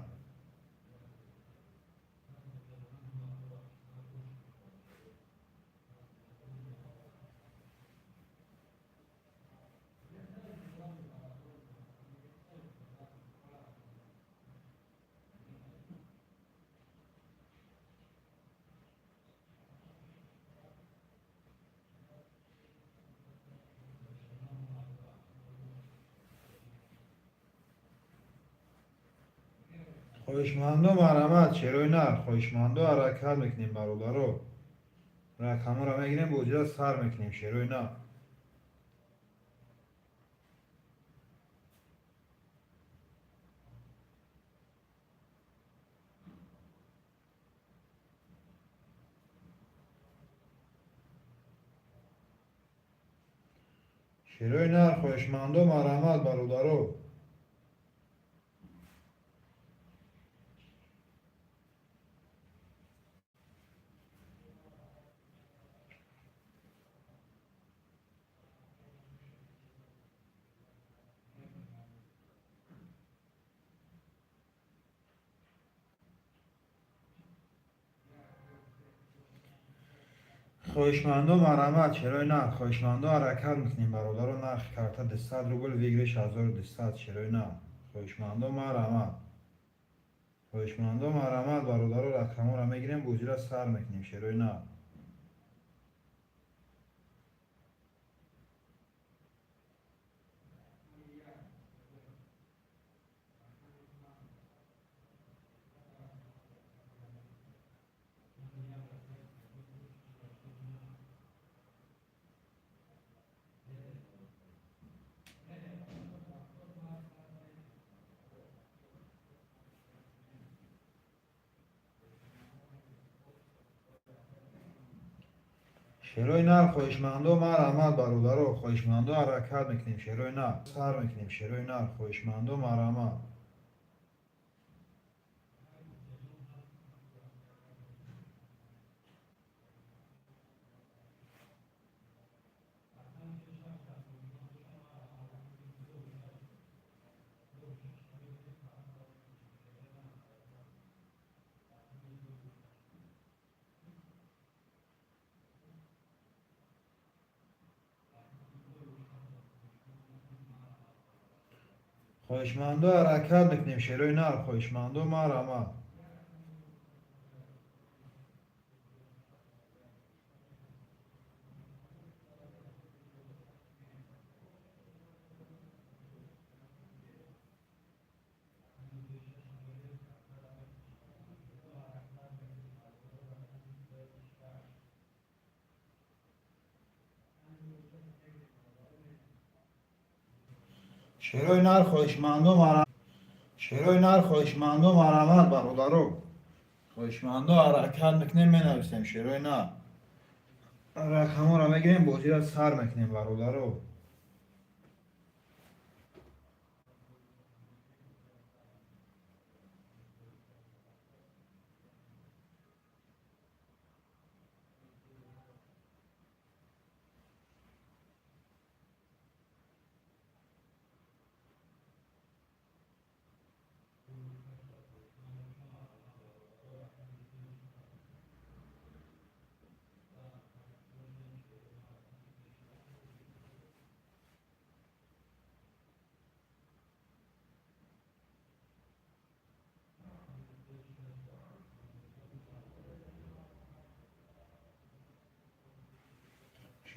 Хоҳишмандо, марҳамат, шерои нар. Хоҳишмандо, ҳаракат мекунем, бародаро. Рақамҳоро мегирем, бозиро сар мекунем, шерои нар. Шерои нар, хоҳишмандо, марҳамат, бародаро. Хоҳишмандо, марҳамат, шерои нар. Хоҳишмандо, ҳаракат мекунем, бародаро. Нархи карта 200 рубл, выигрыш 1200, шерои нар. Хоҳишмандо, марҳамат. Хоҳишмандо, марҳамат, бародаро. Рақамҳоро мегирем, бозиро сар мекунем, шерои нар. Шерои нар, хоҳишмандо, марҳамат, бародаро. Хоҳишмандо, ҳаракат мекунем, шерои нар. Сар мекунем, шерои нар. Хоҳишмандо, марҳамат. Хоҳишмандо, ҳаракат мекунем, шерои нар. Хоҳишмандо, марҳамат. Шерои нар, хоҳишмандо, шерои нар, хоҳишмандо, марҳамат, бародаро. Хоҳишмандо, ҳаракат мекунем, менависем, шерои нар. Рақамҳоро мегирем, бозиро сар мекунем, бародаро.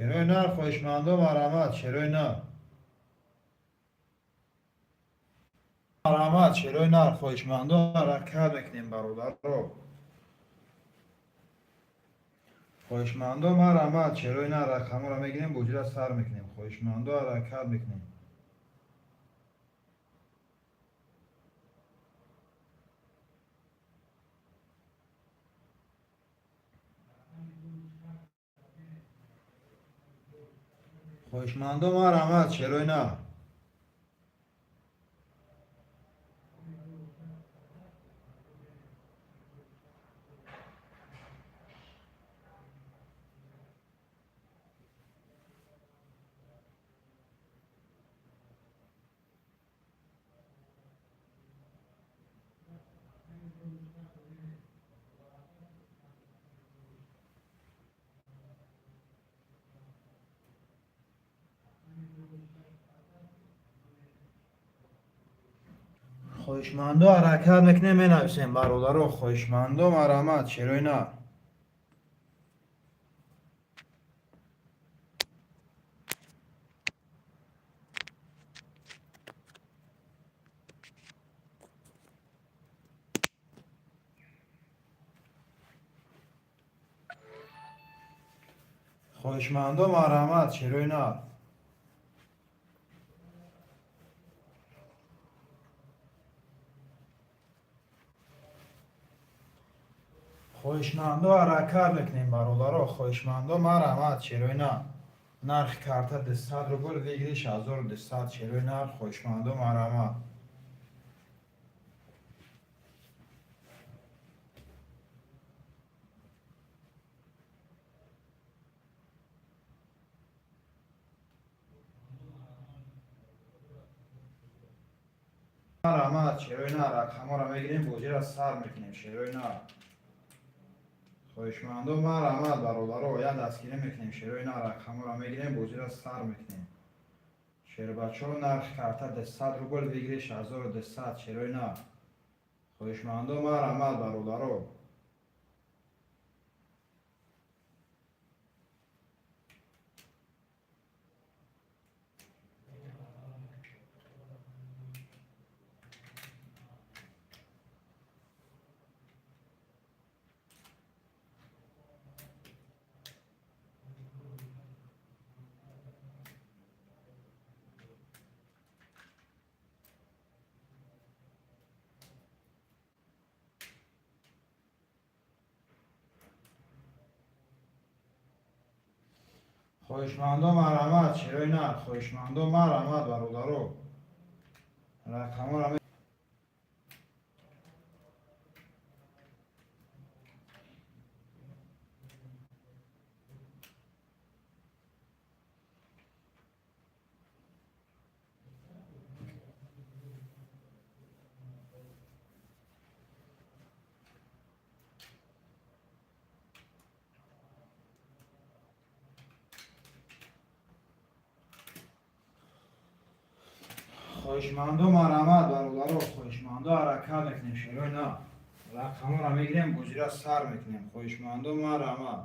Шерои нар, хоҳишмандо, марҳамат, шерои нар. Марҳамат, шерои нар, хоҳишмандо, ҳаракат мекунем, бародаро. Хоҳишмандо, марҳамат, шерои нар, рақамҳоро мегирем, бозиро сар мекунем. Хоҳишмандо, ҳаракат мекунем. Хоҳишмандо, марҳамат, шерои нар. Хоҳишмандо, ҳаракат мекунем, менависем, бародаро. Хоҳишмандо, марҳамат, шерои нар. Хоҳишмандо, марҳамат, шерои нар. Хоҳишмандо, ҳаракат мекунем, бародаро. Хоҳишмандо, марҳамат, шерои нар. Нархи карта 200 рубл, выигрыш 1200, шерои нар. Хоҳишмандо, марҳамат. Марҳамат, шерои нар, рақамҳоро мегирем, бозиро сар мекунем, шерои нар. Хоҳишмандо, марҳамат, бародаро, як дастгирӣ мекунем, шерои нар, рақамҳоро мегирем, бозиро сар мекунем. Шербачаҳо, нархи карта 200 рубл, выигрыш 1200, шерои нар. Хоҳишмандо, марҳамат, бародаро. Хоҳишмандо, марҳамат, шерои нар. Хоҳишмандо, марҳамат, бародаро. Рақамҳоро Хоҳишмандо, марҳамат, бародаро, хоҳишмандо, ҳаракат мекунем, шерои на. Рақаморо мегирем, бозира сар мекунем. Хоҳишмандо, марҳамат.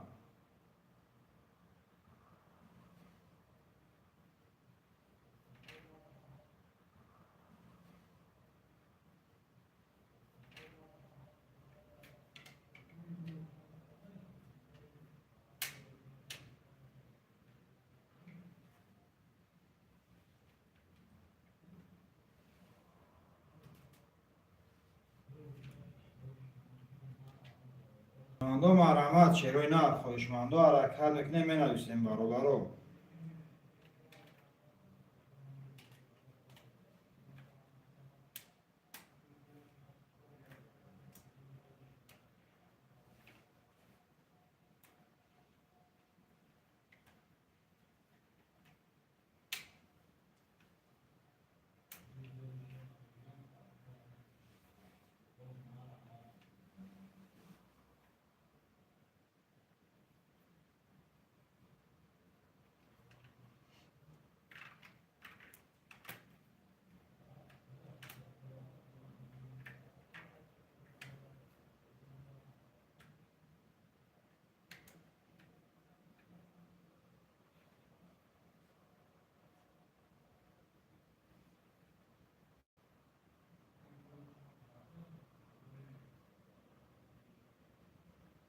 Хоҳишмандо, марҳамат, шерои нар. Хоҳишмандо, ҳаракат мекунем, менависем, бародаро.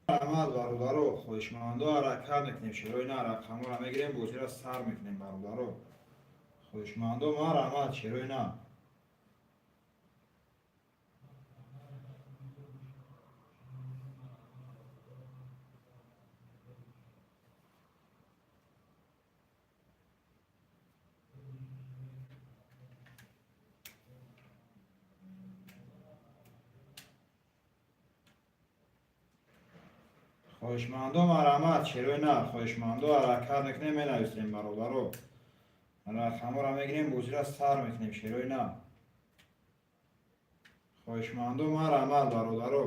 Марҳамат, бародаро, хоҳишмандо, ҳаракат мекунем, шерои на. Рақаморо мегирем, бозира сар мекунем, бародаро. Хоҳишмандо, марҳамат, шерои на. Хоҳишмандо, марҳамат, шерои на. Хоҳишмандо, ҳаракат мекунем, менависем, бародаро. Рақаморо мегирем, бозира сар мекунем, шерои на. Хоҳишмандо, марҳамат, бародаро.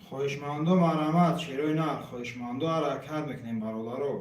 Хоҳишмандо, марҳамат, шерои нар. Хоҳишмандо, ҳаракат мекунем, бародаро.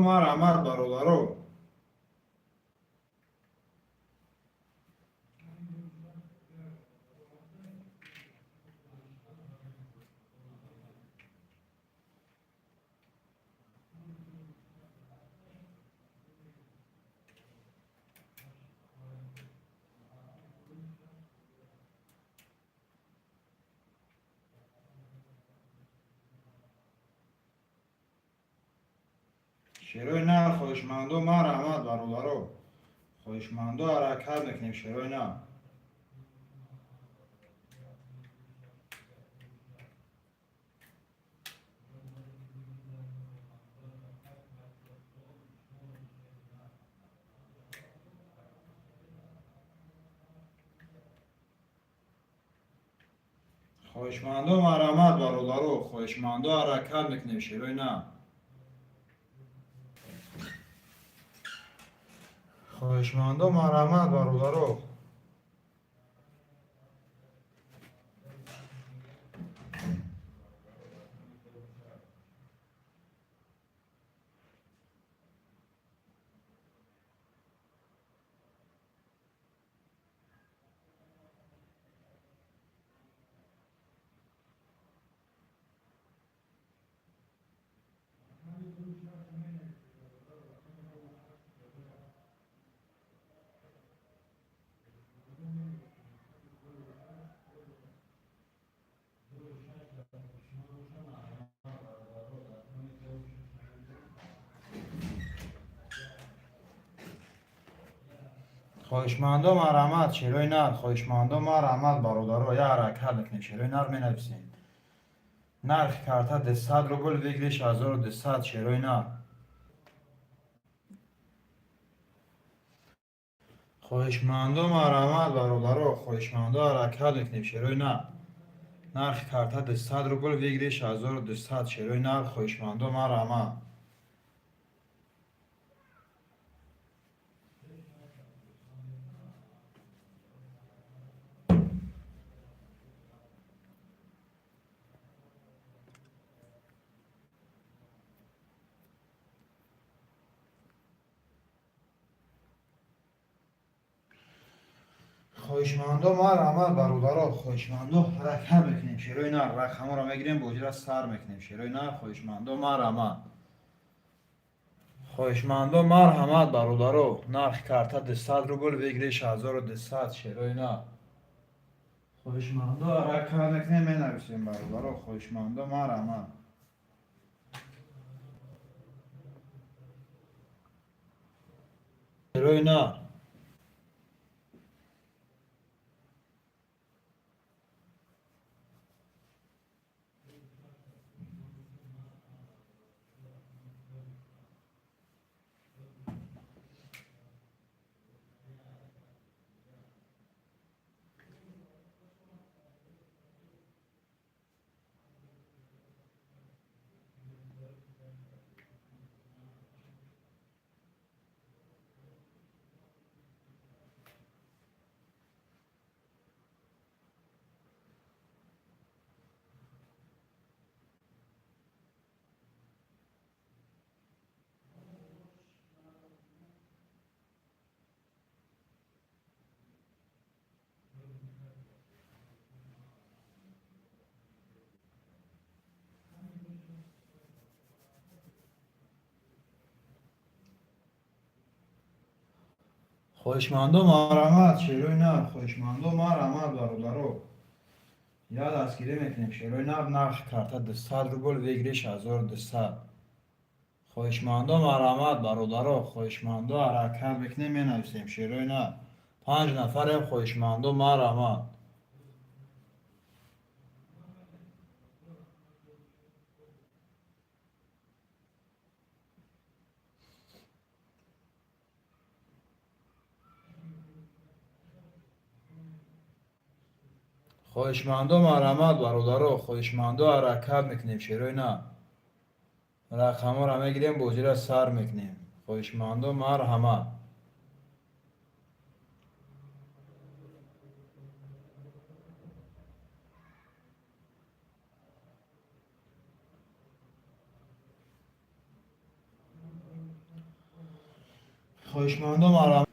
Марҳамат, бародаро. Шерои нар. Хоҳишмандо, марҳамат, бародаро. Хоҳишмандо, ҳаракат мекунем, шерои нар. Хоҳишмандо, марҳамат, бародаро. Хоҳишмандо, ҳаракат мекунем, шерои нар. Хоҳишмандо, марҳамат, бародаро. Хоҳишмандо, марҳамат, шерои нар. Хоҳишмандо, марҳамат, бародаро, я ҳаракат мекунем, шерои нар менависем. Нархи карта 200 рубл, выигрыш 1200, шерои нар. Хоҳишмандо, марҳамат, бародаро, хоҳишмандо, ҳаракат мекунем, шерои нар. Нархи карта 200 рубл, выигрыш 1200, шерои нар. Хоҳишмандо, марҳамат. Хоҳишмандо, марҳамат, бародаро, хоҳишмандо, ҳаракат мекунем, шерои нар. Рақамҳоро мегирем, бозиро сар мекунем, шерои нар. Хоҳишмандо, марҳамат. Хоҳишмандо, марҳамат, бародаро. Нархи карта 200 рубл, выигрыш 1200, шерои нар. Хоҳишмандо, ҳаракат мекунем, менависем, бародаро. Хоҳишмандо, марҳамат. Шерои нар. Хоҳишмандо, марҳамат, шерои нар. Хоҳишмандо, марҳамат, бародаро, я дастгирӣ мекунем, шерои нар. Нархи карта 200 рубл, выигрыш 1200. Хоҳишмандо, марҳамат, бародаро, хоҳишмандо, ҳаракат мекунем, менависем, шерои нар. Панҷ нафарем. Хоҳишмандо, марҳамат. Хоҳишмандо, марҳамат, бародаро, хоҳишмандо, ҳаракат мекунем, шерои нар. Рақамҳоро мегирем, бозиро сар мекунем. Хоҳишмандо, марҳамат. Хоҳишмандо, марҳамат.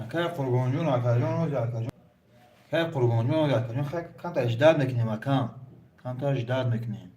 Акай Қурбонҷон, акаҷон, ози акаҷон, акай Қурбонҷон, ози акаҷон, камтар ждать мекунем, акам, камтар ждать мекунем.